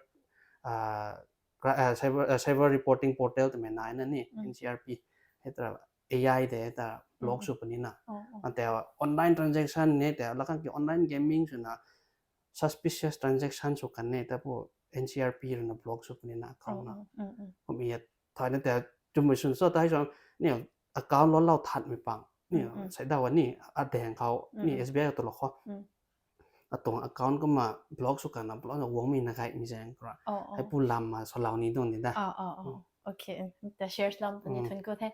Cyber Reporting Portal twmei nai na ni, N C R P. Hei ta A I de ta block sw puni na. Ante online transaction ni tei la khang ki online gaming swna suspicious transaction sw kan ni ta pu N C R P rui na block sw puni na account na. Kum e thayna tei chumei swn so ta hei sw ni account lou lou thatmei pang ni, sai da wa ni, adaeng khou ni S B I tulou khou atuang account kumna block sw kana block na guangmei na gaymei zaeng khou ra. Heipu lam ma swlou ni tuang di da. Okay, ta shares lam puni thun ku the.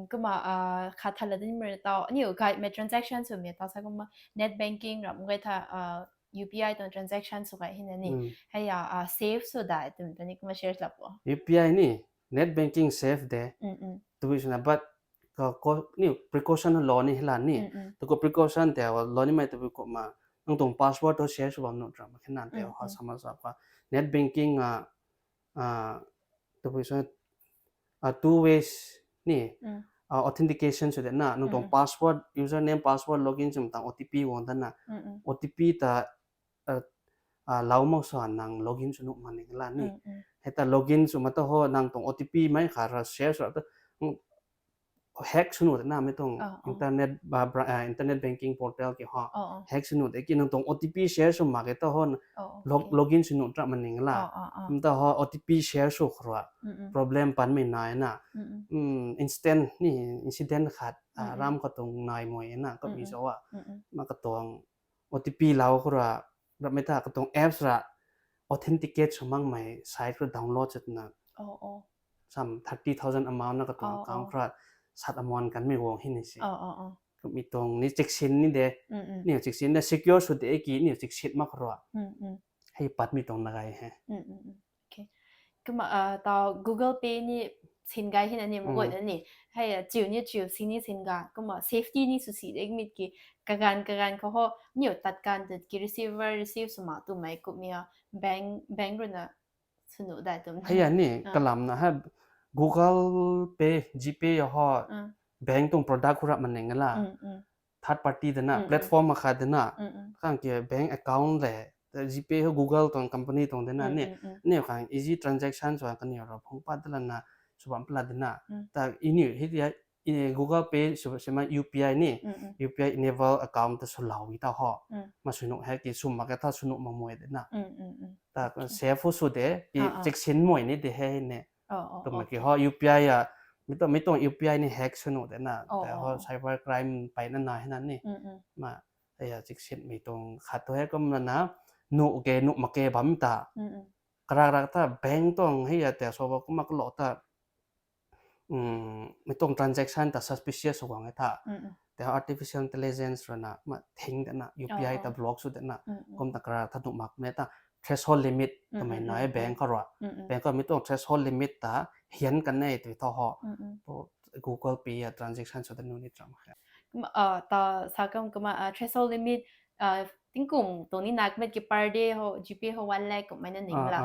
Kumna khat thala din mei tau aniu gaymei transaction swmei tau sa kumna net banking ram gay tha, U P I tuang transaction sw gay hina ni. Hei a safe sw dai twmei ta ni kumna shares lap o. U P I ni net banking safe de. Tabui swna but ni precaution lou ni hei la ni. Taku precaution tei lou nimei tabui kumna nang tuang password tu share sw bam nuh tra mak khe na tei ha sama sa pa. Net banking a, tabui swna two ways ni authentication sw de na, nang tuang password, username, password, login sw tang O T P guang ta na. O T P ta lou mak sa nang login sw nuh mak ni la ni. Hei ta login sw ma ta ho nang tuang O T P mei kha ra share sw ra ta hack sw nuh de na mei tuang internet banking portal ki ho. Hack sw nuh de ki nang tuang O T P share sw mak ge ta ho login sw nuh tra mak ni la. Kum ta ho O T P share sw khou ra problem panmei nai na. Instant ni incident khat ram kha tuang nai mei na kummei zo a. Ma katuang O T P lou khou ra, rammei ta katuang apps ra authenticate sw makmei site khou download sw twna some thirty thousand amount na katuang account khou ra sat amount kanmei guang hei ni se. Kummei tuang ni chiksin ni de, ni chiksin na secure sw de ki ni chiksin mak khou ra. Hei patmei tuang na gay he. Kumna tau Google Pay ni sin gay hina ni mguayna ni. Hei chiu ni chiu sin ni sin ga kumna safety ni sw si de mit ki kaganv kaganv khou ho niw tat kan tut ki receiver receive sw mak twmei kummei a bank rui na swnu dai twmei. Hei a ni kalam na hei Google Pay, GPay ho bank tuang product khou ra mak ning la. Third party de na, platform akhat de na, khang ki bank account le, GPay ho Google tuang company tuang de na ni, aniu khang easy transaction sw kaniw ra phung pat de lana sw bam pla de na. Ta iniu hei Google Pay sw sima U P I ni, U P I enable account ta swlou ta ho. Ma swnu hei ki sw mak ka tha swnu mak mei de na. Ta safe sw de, ki chiksin mei ni de hei ne. Twmei ki ho U P I a, mi tuang U P I ni hack sw nuh de na, tei ho cyber crime peyna nai hei na ni. Ma, hei a chiksinmei tuang khat tu hei kumna na, nuh ke nuh mak ke bam ta. Karak rak ta bank tuang hei a tei sw ba kumna kalou ta, mi tuang transaction ta suspicious sw guang e tha. Tei artificial intelligence rui na ma thing de na, U P I ta block sw de na, kum ta karak tha nuh mak ne ta, threshold limit twmei nai bank khou rui. Bank khou mi tuang threshold limit ta hian kan e tw tho ho. Google Pay a transaction sw de nu ni tram khe. Ta sa kam kumna threshold limit tingkum tuang ni nak met ki per day ho, G P ho one lakh kummei na ning la.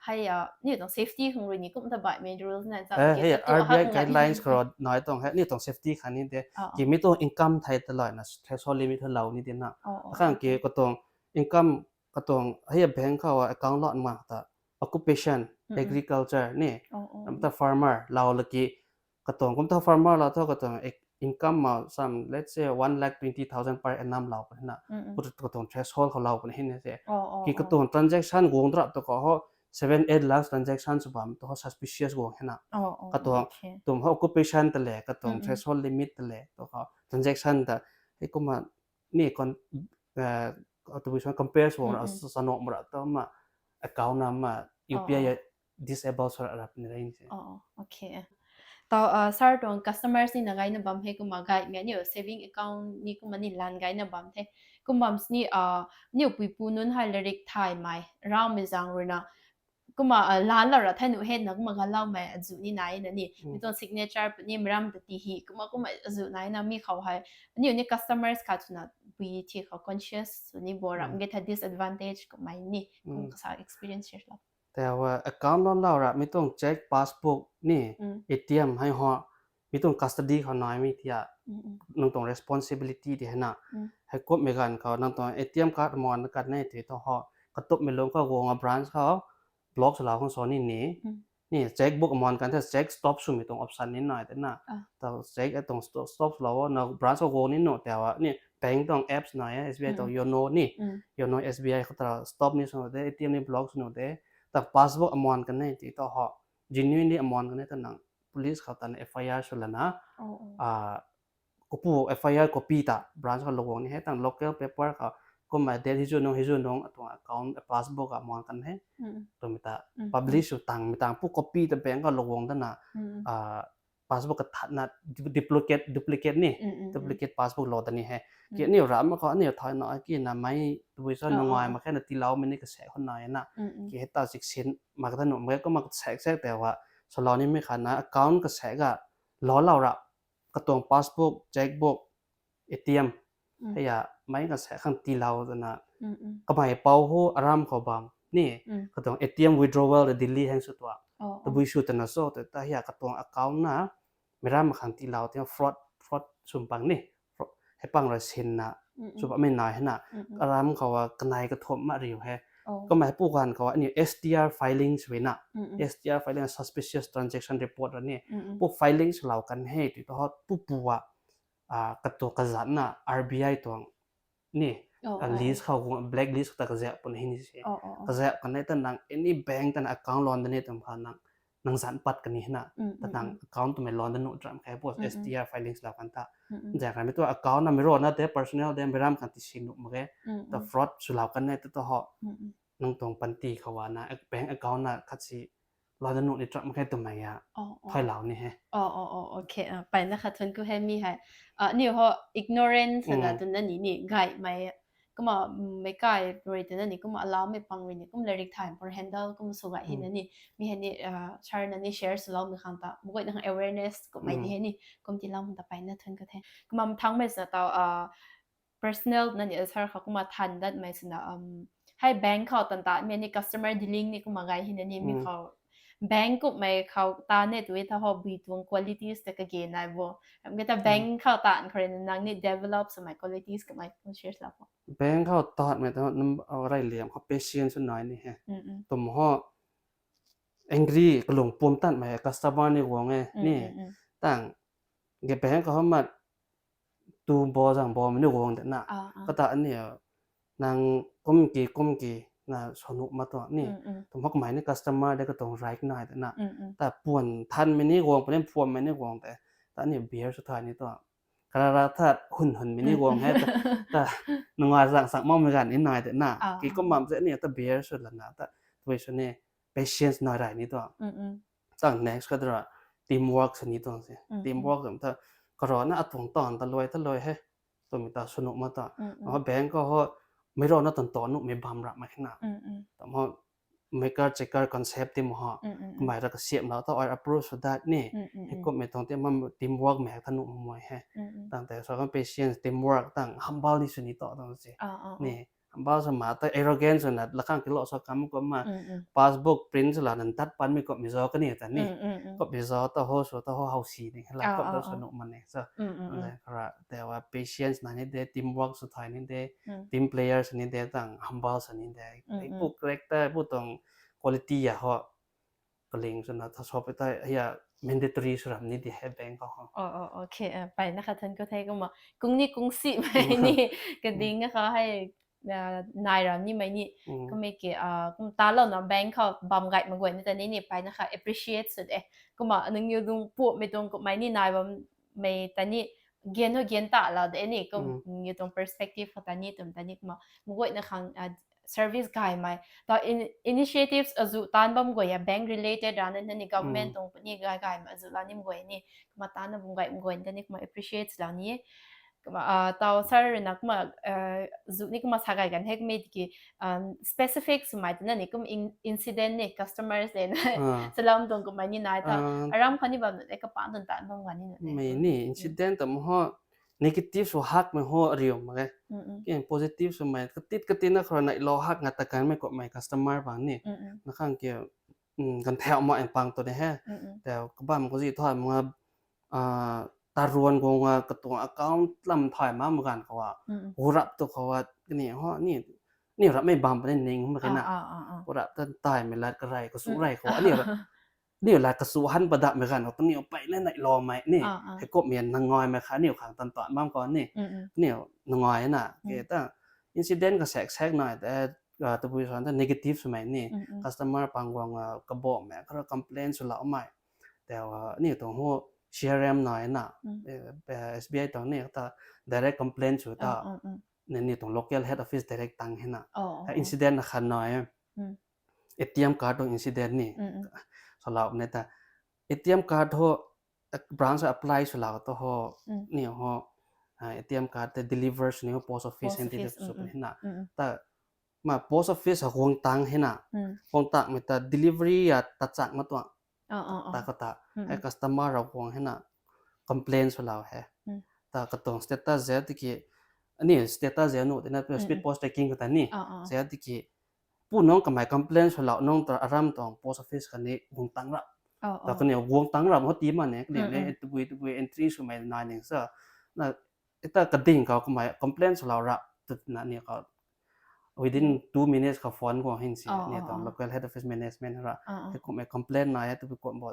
Hei, aniu tuang safety khang rui ni kum ta baihmei rules na cham ki hei R B I guidelines khou nai tuang hei aniu tuang safety khang ni de. Ki mi tuang income thei ta lana threshold limit hei lou ni de na. Khang ki katuang income, katuang hei bank khou account lou mak ta occupation, agriculture ni, ram ta farmer lou la ki, katuang kum ta farmer lou thu katuang income ma some, let's say, one lakh twenty thousand per annum lou puni na. Katuang threshold khou lou puni hei na se. Ki katuang transaction guang drap tu khou ho seven eight lakhs transaction sw bam tu ho suspicious guang hei na. Katuang tum ho occupation ta le, katuang threshold limit ta le tu khou transaction ta hei kumna ni kon, tabui sw compare sw ra, sanok mara tu ma account na ma U P I disable sw ra rap ni rei se. Tau sir tuang customers ni na gayna bam hei kumna gaymei aniu saving account ni kumna ni lan gayna bam the. Kum bam sini aniu puipu nunc hei larik thaymei raumei zaeng rui na kumna lan lou ra thei nuh hei na kumna ganloumei azuh ni nai na ni. Mi tuang signature puni, miram ta ti hi kumna kumna azuh nai na mi khou hei aniu ni customers khat swna pui thi khou conscious sw ni bo ram ge tha disadvantage kummei ni kum kasa experience share lou. Tei account lou lou ra mi tuang cheque, passbook ni, A T M hei ho mi tuang custody khou naimei thia nang tuang responsibility di hei na. Hei kummei ganv khou nang tuang A T M card amuan kan e ti thu ho katupmei lung khou guang a branch khou block swlou khang sa ni ni. Ni cheque book amuan kan the cheque stop swmei tuang option ni nai de na. Tau cheque tuang stop swlou na branch khou guang ni nuh tei ni bank tuang apps nai e, S B I tuang Yono ni. Yono S B I khou ta stop ni sw nuh de, A T M ni block sw nuh de. Ta passbook amuan kan e ti thu ho genuinely amuan kan e ta nang police khou tana F I R sw lana, kapu F I R copy ta branch khou lou guang ni hei tang local paper khou kumna date hei zu nung hei zu nung atuang account passbook amuan kan e twmei ta publish sw tangmei tang pu copy ta bank khou lou guang dana passbook kathatna duplicate, duplicate ni, duplicate passbook lou da ni hei. Ki aniu ram khou aniu thayna ki na mei tabui sw nungai mak khe na tiiloumei ni kasaek khou nai na. Ki hei ta chiksin mak ta nuh mak kumna kasaek saek tei a swlou nimei khat na account kasaek a lou lou ra katuang passbook, cheque book, A T M hei a mei kasaek khang tiilou twna kamei pou hu aram khou bam ni, katuang A T M withdrawal ta Delhi heng sw tua tabui sw twna cho tei ta hei a katuang account na meiram khang tiilou ti fraud, fraud sw pang ni, hei pang ra sinna sw bammei nai hei na. Aram khou a kanei kathumh ma riu he. Kamei pu ganv khou aniu S T R filings sw na, S T R filing, suspicious transaction report ra ni, pu filings lou kan he ti thu ho pu pu a katu kazatna R B I tuang ni list khou, black list khou ta kazak pun hei ni se. Kazak kan e ta nang any bank tana account lou da ni twm kha nang, nang zan pat kan ni hei na. Ta nang account twmei lou da nuh tram khe pu S T R filings lou kan ta. Zak ramei tu account na mei rana de personal de meiram kan ti si nuh mak ge. Ta fraud swlou kan e ta tu ho nang tuang panty khou na bank account na khat si lou da nuh ni tram khe twmei a thaylou ni he. Mpeyna khat thun ku he mi hei aniu ho ignorance na twna ni ni gaymei kumna meic kai rui twna ni kumna alaumei pang rui ni kumna larik thay pun handle kumna sw gay hei na ni. Mi hei ni sir na ni share swloumei khang ta meic guayna khang awareness kummei ni hei ni kum tiilou khang ta mpeyna thun ku the. Kumna mathangmei swna tau personal na ni sir khou kumna than datmei swna hei bank khou tan ta mi ni customer dealing ni kumna gay hei na ni mi khou bank kummei khou ta ne tu e tha ho bui tuang qualities ta kage nai bo. Ram ge ta bank khou tan khou rui nang ni develop swmei qualities kummei kum share lou bo. Bank khou tatmei ta reyliam khou patience nai ni he. Twm ho angry kalung pum tatmei customer ni guang e ni. Tang ge bank khou mat tu bo zang bo mei ni guang de na. Kata aniu nang kum ki kum ki na sw nuh ma tu ni. Twm ho kamei ni customer de katuang right nai de na. Ta puan thanmei ni guang puni puanmei ni guang de. Ta aniu beer sw thay ni tu karara that hun hunmei ni guang he ta, ta nungai zang sak makmei ganv ni nai de na. Ki kum bam se ni ta beer sw lana ta tabui sw ni patience nai rey ni tu. Tang next khat ra teamwork sw ni tuang se. Teamwork zam ta karana atuang taanv ta luai ta luai he twmei ta sw nuh ma ta. Bank khou ho mei rana tan ta nuhmei bam ra mak khe na. Twm ho maker checker concept ti mo ha. Kamei ra kasiamh la ta ai approach sw dat ni. Heikumhmei tuang ti mam teamwork mei tha nuh mak mei he. Tang tei sa kan patience, teamwork, tang humble ni sw ni ta tang si. Ni, humble sw ma ta arrogance swna lakhang kilou sw kam kumna passbook print sw lana ntat panmei kumhmei zauc kani ta ni. Kumhmei zauc ta ho sw ta ho how si ni la kum ta sw nuh mak ni. So, khara tei patience na ni de, teamwork sw thay ni de, team players ni de, tang humble sw ni de. Pu character, pu tuang quality a ho kaling swna tha sop ta ya mandatory sw ram ni di he bank khou ho. Mpeyna khat than khou the kumna kung ni kung simei ni kading na kha hei nai ram nimei ni. Kummei ki kum talouna bank khou bam gay mak guay ni ta ni ni mpeyna kha appreciate sw de. Kumna nangniw lung puamei tuang kummei ni nai bammei ta ni gan ho gan ta lou de ni kum nangniw tuang perspective khou ta ni twm ta ni kumna mak guayna khang service gaymei ta initiatives azuh taanc bam guay a bank related rana ni government tuang puni gay gaymei azuh lou nim guay ni kumna taanna bam gay mak guay ta ni kumna appreciate lou ni. Kumna tau sir rui na kumna zu ni kumna sa gay kan hekmei tiki specific swmei twna ni kum incident ni customers le na salam tuang kummei ni nai ta aram khou ni bam e kapan tuang taanc bam gay ni mei ni incident tam ho negative sw hakmei ho ariu mak e. Positive swmei katit katina khou rui na ilou hak nga ta kanmei kummei customer bang ni nakhang ki kan thau ma mpang tu ni he. Tei kabam khou zi thau ma taruan guang a katuang account lam thay ma ma ganv khou a hurap tu khou a kani ho ni ni rapmei bam puni ning mak kena hurap ta taimei lat karey kasu rey khou a ni lat kasu han padakmei ganv khou taniw peyna nai loumei ni heikumhmei nangaymei kha niw khang tan tan bam khou ni kaniw nangai na ke ta incident kasak sak nai te tabui san ta negative swmei ni customer pang guang a kabawmei khara complain swloumei tei ni tuang ho C R M nai na SBI tuang ni ta direct complain sw ta ni tuang local head office direct tang hena incident na khan nai A T M card tuang incident ni swlou ne ta A T M card ho branch apply swlou ta ho ni ho A T M card tei deliver sw ni ho post office hen ti sw puni na ta ma post office ha guang tang hena guang tangmei ta delivery a tachak ma tuang ta kata hei customer rau guang hena complain swlou he ta katuang status ze tiki ani status ze nuh tina speed post tracking kata ni ze tiki pu nung kamei complain swlou nung ta aram tuang post office kani guang tang rap ta kani guang tang rap ho ti ma ne kani ne tabui tabui entry swmei nai ning sa na ita kading khou kamei complain swlou rap twna ni khou within two minutes khou phone guang hin si ni tuang local head office management ra heikumhmei complain nai e tabui kum bo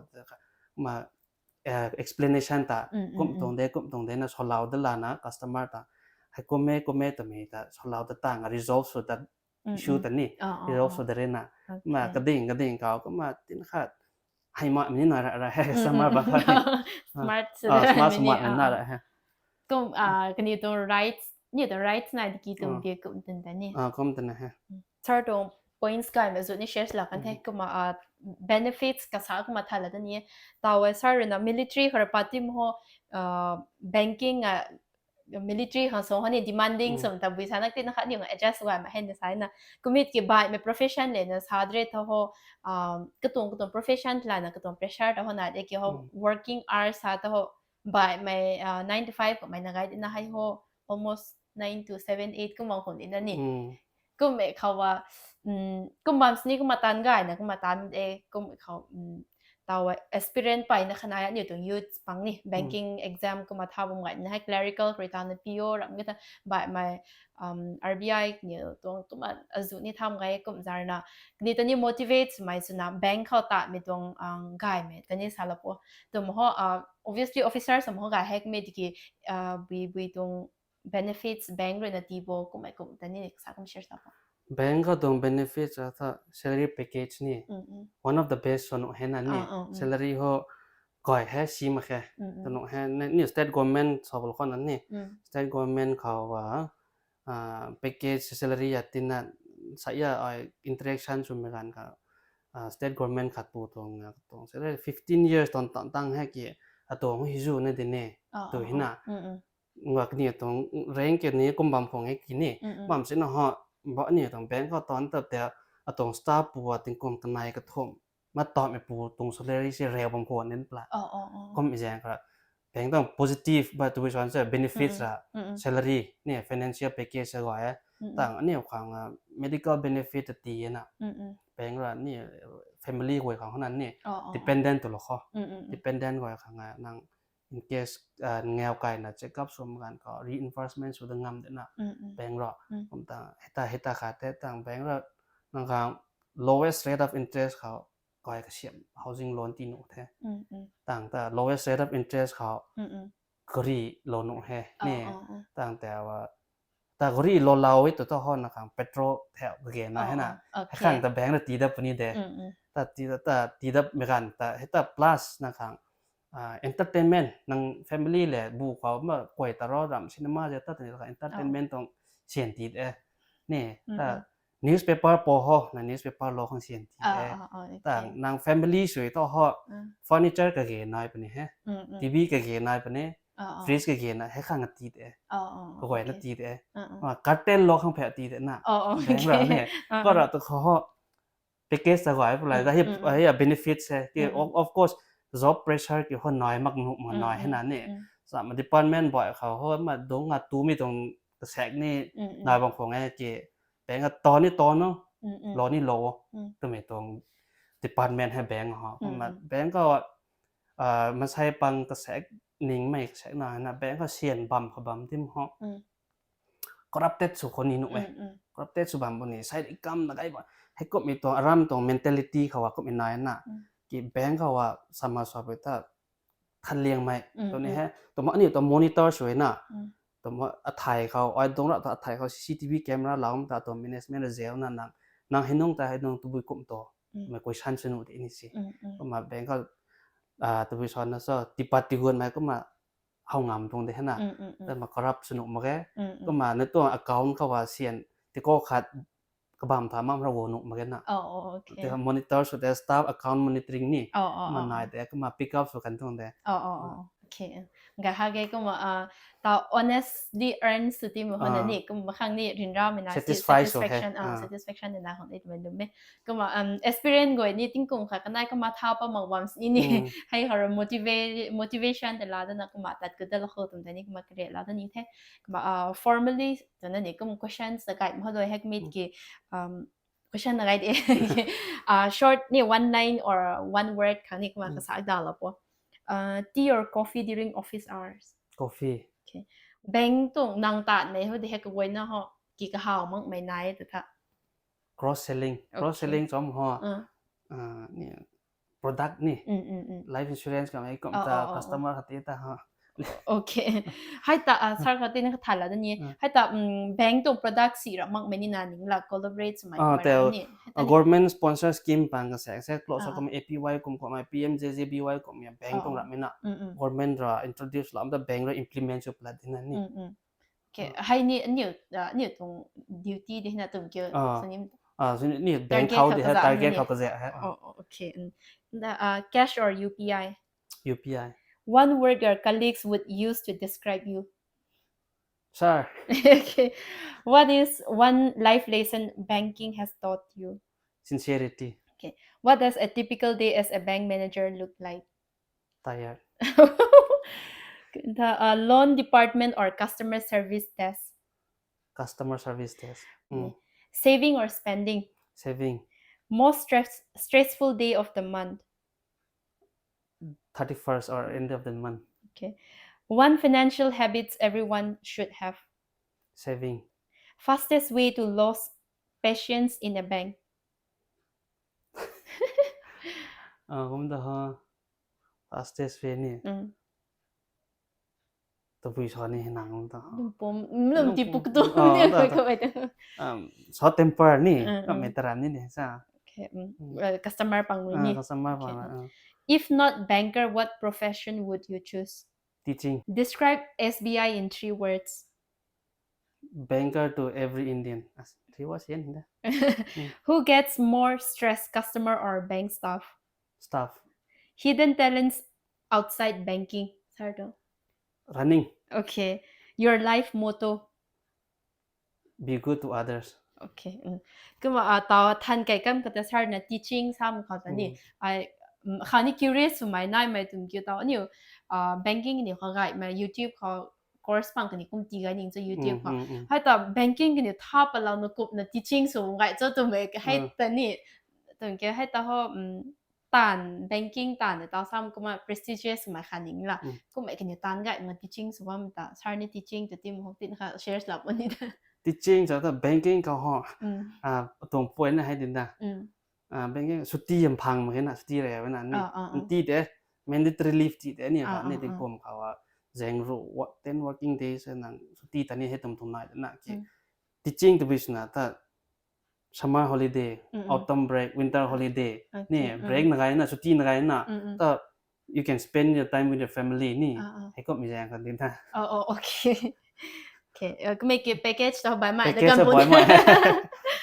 ma explanation ta kum tuang de kum tuang de na swlou da lana customer ta heikum e kum e twmei ta swlou da tang resolve sw ta issue ta ni resolve sw da rena ma kading kading khou kumna tin khat hei ma ni na ra ra he customer bang khat smart smart smart na ra he kum kani tuang rights ni tuang rights nai tiki tuang dia kum tun ta ni kum tana he sir tuang points kai ma zu ni share la kan the kumna benefits kasa kumna thala ta ni taw sir rui na military khara party mo banking a military khang sw ho ni demanding swm tabui sa nak tina khat ni adjust gay ma hen sa na kumit ki baihmei profession le na sa dre tha ho katuang katuang profession lana katuang pressure ta ho na de ki ho working hours sa ta ho baihmei nine to five kummei na gay tina hei ho almost nine to seven eight kumna khun tina ni kummei khou a kum bam sini kumna tan gayna kumna tan de kummei khou taw aspirant peyna khanai aniu tuang youth pang ni banking exam kumna tha bam gayna hei clerical khou rui tana P O ram ge ta baihmei R B I ni tuang kumna azu ni tham gay kum zarna kani ta ni motivate swmei swna bank khou tamei tuang gaymei ta ni sa la po twm ho obviously officer swm ho gay hekmei tiki bui bui tuang benefits bank rui na tii bo kummei kum ta ni sa kum share sa po bank khou tuang benefits a tha salary package ni one of the best sw nuh he na ni salary ho kai he si mak khe tw nuh he ni state government sa bul khou na ni state government khou a package salary a tina sa ya ai interaction swmei ganv kha state government khat pu tuang tuang salary fifteen years tuang tang tang he ki atuang hi zu na di ni tu hina ngak ni tuang rank ki ni kum bam khwang e ki ni bam sina ho ba ni tuang bank khou tan ta te atuang staff pu a tingkum kanei kathumh, ma tawmei pu tuang salary se reu bam khwan nin pla. Oh, oh, oh. Kum i zaeng kha, bank tuang positive ba tabui suan se benefits ra, Mm, mm. salary ni financial package sa gay e. Mm, mm. Tang aniu khang, ah, medical benefit ta ti e na. Mm, mm. Bank ra ni, eh, family guay khang hana ni Oh, oh, oh. dependent tu lo kho. Mm, mm, mm. Dependent guay khang, ah, nang in case, ah, ngau kai na check up sum gan ko reimbursement sw da ngam de na. Mm, mm. Bank ra. Mm. Kum ta heta heta kha te tang bank ra nang khang lowest rate of interest khou kai kasiam housing loan ti nuh the. Mm, mm. Tang ta lowest rate of interest khou Mm, mm. gari lo nuh he. Oh, Ni oh, oh. Tang ta wa ta gari lo lau e tu ta ho na khang petrol theu kage na Oh, he na. oh, He okay. khang ta bank ra ti da puni de. Mm, mm. Ta ti da, ta ti da megan ta heta plus na khang, ah, entertainment nang family le bu khou ma koi ta ro ram cinema je ta tani ta entertainment Oh. tong sian ti de. Ni Mm, ta mm. newspaper po ho, na newspaper lo khang sian ti Ah, de. ah, ah, Ta okay. nang family sui to ho, Mm. furniture kage nai puni he. Mm, mm. T V kage nai puni, Ah, ah. fridge kage na he khang ti de. Ah, ah, Kagoi na okay. ti de. Ah, ah. Ah, curtain lo khang phe ti de na. Oh, oh, Bank okay. ra ni. Ah, Ko ah. ra tu kho ho. Package ta gay pulai Mm, da hi, mm, mm. hi a benefits he. Ki Mm, mm. of, of course, job pressure ki ho nai mak nuh ma Mm, nai he mm, na ni. mm. Sa ma department boy khou ho ma dung a tu mi tuang kasak ni Mm, mm. nai bam khong e ki bank a to ni to no, Mm, mm. lo ni lo. Mm. Tu mi tuang department he bank ho. Mm, Ma mm. bank khou, ah, masai pang kasak ning mei kasak na na bank khou sian bam kha bam tim ho. Mm. Corrupted sw khou ni nuh e. Mm, mm. Corrupted sw bam bu ni, sai ri kam na gai ba. Hei kum mi tuang, aram tuang mentality khou a kum mi nai na. Mm. Ki bank khou a sama swa pui ta than liang mei. Mm, Tu ni mm. he, tu ma aniu tuang monitor sw e na. Mm. Tu ma athai khou, ai dong ra ta athai khou C C T V camera lau ta tuang management ra zeu na nang. Nang hei nung ta hei nung tabui kum to. Mm. Mei question sw nuh ti ni si. Mm, mm. Kum ma bank khou, ah, tabui swan na so, tipat tigun mei kum ma how ngam tuang de he na. Mm, mm, mm. Ta ma corrupt sw nuh mak ge. Mm, mm. Kum ma na tuang account khou a sian, ti ko khat kabam tha mam ra wo nuh mak ge na. Oh, oh, okay. Ti monitor sw te staff account monitoring ni. Oh, oh, Ma oh, nai oh. te, kum ma pick up sw kan tuang de. Oh, oh, oh. Okay. Ga ha ge kum ma, ah, ta honestly earn sw ti ma ho na Ah. ni, kum ma khang ni rin ra mei na si Satisfy sw he. satisfaction, ah, Ah. satisfaction ni na khang ni tu mei dum e. Kum ma, um, experience guay ni tingkum kha kanai kum ma tha pa mak bam si ni. Mm. Hei har motiva-, motivation te la da na kum ma tat ku da la ho tum te ni kum ma kre la da ni the. Kum ma, ah, formally tu na ni kum questions na kai ma ho doi hek mit Mm. ki, um, question na kai de. Ah, short ni one line or one word khang ni kum ma Mm. kasak da la po. Ah, tea or coffee during office hours? Coffee. Okay. Bank tuang nang tat mei ho de hek kagoi na ho ki kahaw mak mei nai tu tha. Cross selling. Cross Okay. selling chom ho. Ah. Ah, ni product ni. Mm, mm, mm. Life insurance ka mei kum Oh, ta oh, oh, oh. customer khat ti ta ha. Okay. Hei ta, ah, sir khat ti na khat thala da ni. Mm. Hei ta, mm, bank tuang product si ra mak mei ni na ning la collaborate sw mei Ah, kum ra tel, ni. Hei ta ah, ni. government sponsor scheme pang ka sek sek close Ah. kum A P Y kum kum P M J J B Y kum ya bank tuang Ah. ra mei na. Mm, mm. Government ra introduce lam ta bank ra implement sw plat di na ni. Mm, mm. Okay, Ah. hei ni, aniu, ah, aniu tuang duty di na tum kiu, Ah. sw nim. Ah, sw ni, ni bank Target khou khou di ka he, zam target ni. khou ka zam he. Ah. Oh, oh, okay. Mm. The, ah, cash or U P I? U P I. One word your colleagues would use to describe you. Sir. Okay. What is one life lesson banking has taught you? Sincerity. Okay. What does a typical day as a bank manager look like? Tired. The, uh, loan department or customer service desk? Customer service desk. Mm. Okay. Saving or spending? Saving. Most stress-, stressful day of the month? Thirty-first or end of the month. Okay. One financial habits everyone should have? Saving. Fastest way to lose patience in a bank? Ah, kum ta ha. Fastest way ni. Mm. Tabui sa ni hei nang kum ta ha. Lum pom, lum Lum ti pom. puk tu Ah, ni ta, ta. ka bai ta. Um, short temper ni. Mm, Ka mm. mei taran ni ni sa. Okay, mm. Mm. Uh, customer pang Ah, ni. customer Okay, pang, mm. ah. If not banker, what profession would you choose? Teaching. Describe S B I in three words. Banker to every Indian. Ah, three words yan da. Mm. Who gets more stress, customer or bank staff? Staff. Hidden talents outside banking. Sardo. Running. Okay. Your life motto? Be good to others. Okay. Kumna tau than kai kam kata sir na teaching sam khou ta ni. Ai, khang ni curious swmei naimei twmei kiu tau aniu banking ni khou gaymei YouTube khou course pang kani kum ti gay ning cho YouTube khou. Hei ta banking kani tha palouna kumna teaching sw gay cho twmei hei ta ni. Twmei kiu hei ta ho taanv banking taanv tau sam kumna prestigious swmei kha ning la. Kummei kani taanv gaymei teaching sw bam ta sir ni teaching tu tim ho tin kha share lap ni ta. Teaching cho ta banking khou ho. Tuang point na hei din da. Banking suti yam phang mak na, suti rey na ni. Ti te mandatory leave ti te ni ba ni tingkum khou zang ru ten working days nang suti ta ni hei tum tum nai na ki. Teaching tabui swna ta summer holiday, autumn break, winter holiday ni break na gay na, suti na gay na ta you can spend your time with your family ni. Hei kummei zaeng kha din ta. Okay. Kumei ki package ta baihmei na package ta baihmei.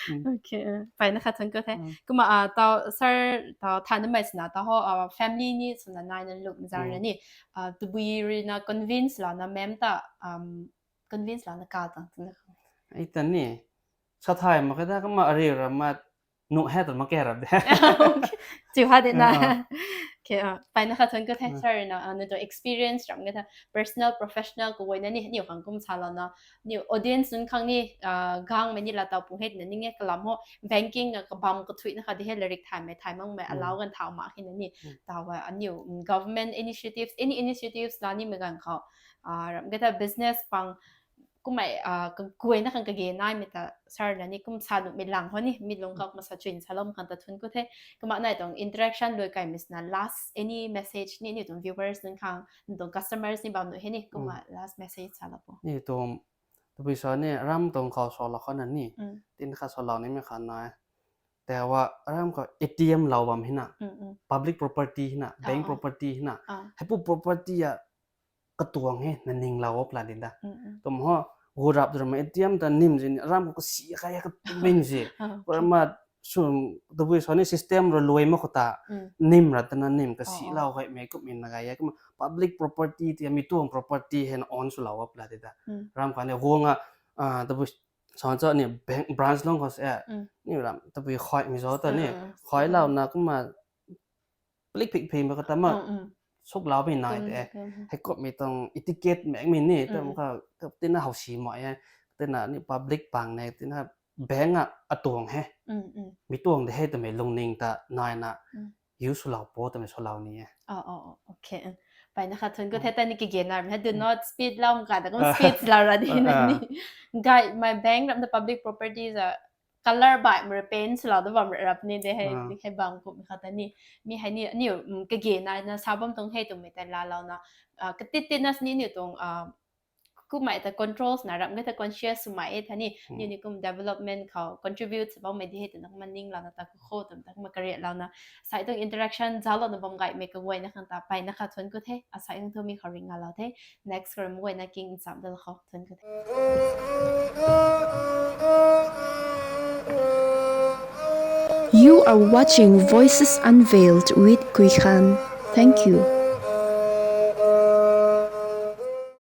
Okay, mpeyna khat thun ku the. Kumna tau sir tau than namei swna tau ho family ni swna naina lum zang na ni tabui rui na convince lana mem ta convince lana kal tang twna. Ei ta ni sa thay mak khe ta kumna ariu ra ma nuh he ta mak khe ra de. Chiu ha de na. Mpeyna khat thun ku the sir na nang tuang experience ram khe ta personal, professional kaguayna ni niw khang kum salouna niw audience nunc khang ni gangmei ni la tau pung he twna ning e kalam ho banking a kabam kathuina kha di he larik thaymei thay makmei alau ganv thau mak khe na ni. Tau aniw government initiatives, any initiatives la nimei ganv khou ram khe ta business pang kummei kaguayna khang kage naimei ta sir na ni kum sa nuhmei lang ho ni mi lung khou kumna sa chuin salou khang ta thun ku the. Kumna nai tuang interaction lui kaimei swna last any message ni ni tuang viewers nunc khang, ni tuang customers ni bam nu he ni kumna last message salou po. Ni tuang tabui sa ni ram tuang khou salou khou na ni tin kha salou nimei kha nai. Tawa ram khou A T M lou bam hina, public property hina, bank property hina, heipu property a katuang he na ninglou o plan din da. Tum ho, gu rap du ramei A T M ta nim zin ram khou kasi kai katuang zi. Ram ma sum tabui sa ni system rui luai mak khou ta nim ra ta na nim kasilou gaymei kummei na gay e kumna public property ti mi tuang property hei na own swlou o plan din da. Ram kha ni guang a tabui sa cha ni bank branch lung khou se ni ram tabui khaymei zo ta ni khaylouna kumna plik phik phimei khou ta ma suklou pei nai te. Hei kummei tuang etiquette mekmei ni ta kha tina howsi mai e. Tina ni public pang ne tina bank a atuang he, mi tuang de he twmei lungning ta naina use swlou po twmei swlou ni e. Mpeyna khat thun ku the ta ni kage naimei he do not speed lou ka ta kum speed lou ra di na ni. Gaymei bank ram ta public properties a color baihmei rui paint swlou da bam rap ni de hei, hei bam kummei khat ta ni. Mi hei ni aniw kage naina sa bam tuang he twmei ta laalouna katit titna sini niw tuang kummei ta controls na ram khe ta conscious swmei e tha ni, niw ni kum development khou contribute sa bammei di he twna kumna ninglouna ta ku kho twmei ta kumna kariatlouna sai tuang interaction zauclouna bam gaymei kaguayna khang ta mpeyna khat thun ku the. Asai nang thu mi khou ring ngalou the. Next khou ram guayna king ncham dal khou thun ku the. You are watching Voices Unveiled with Kui Khan. Thank you.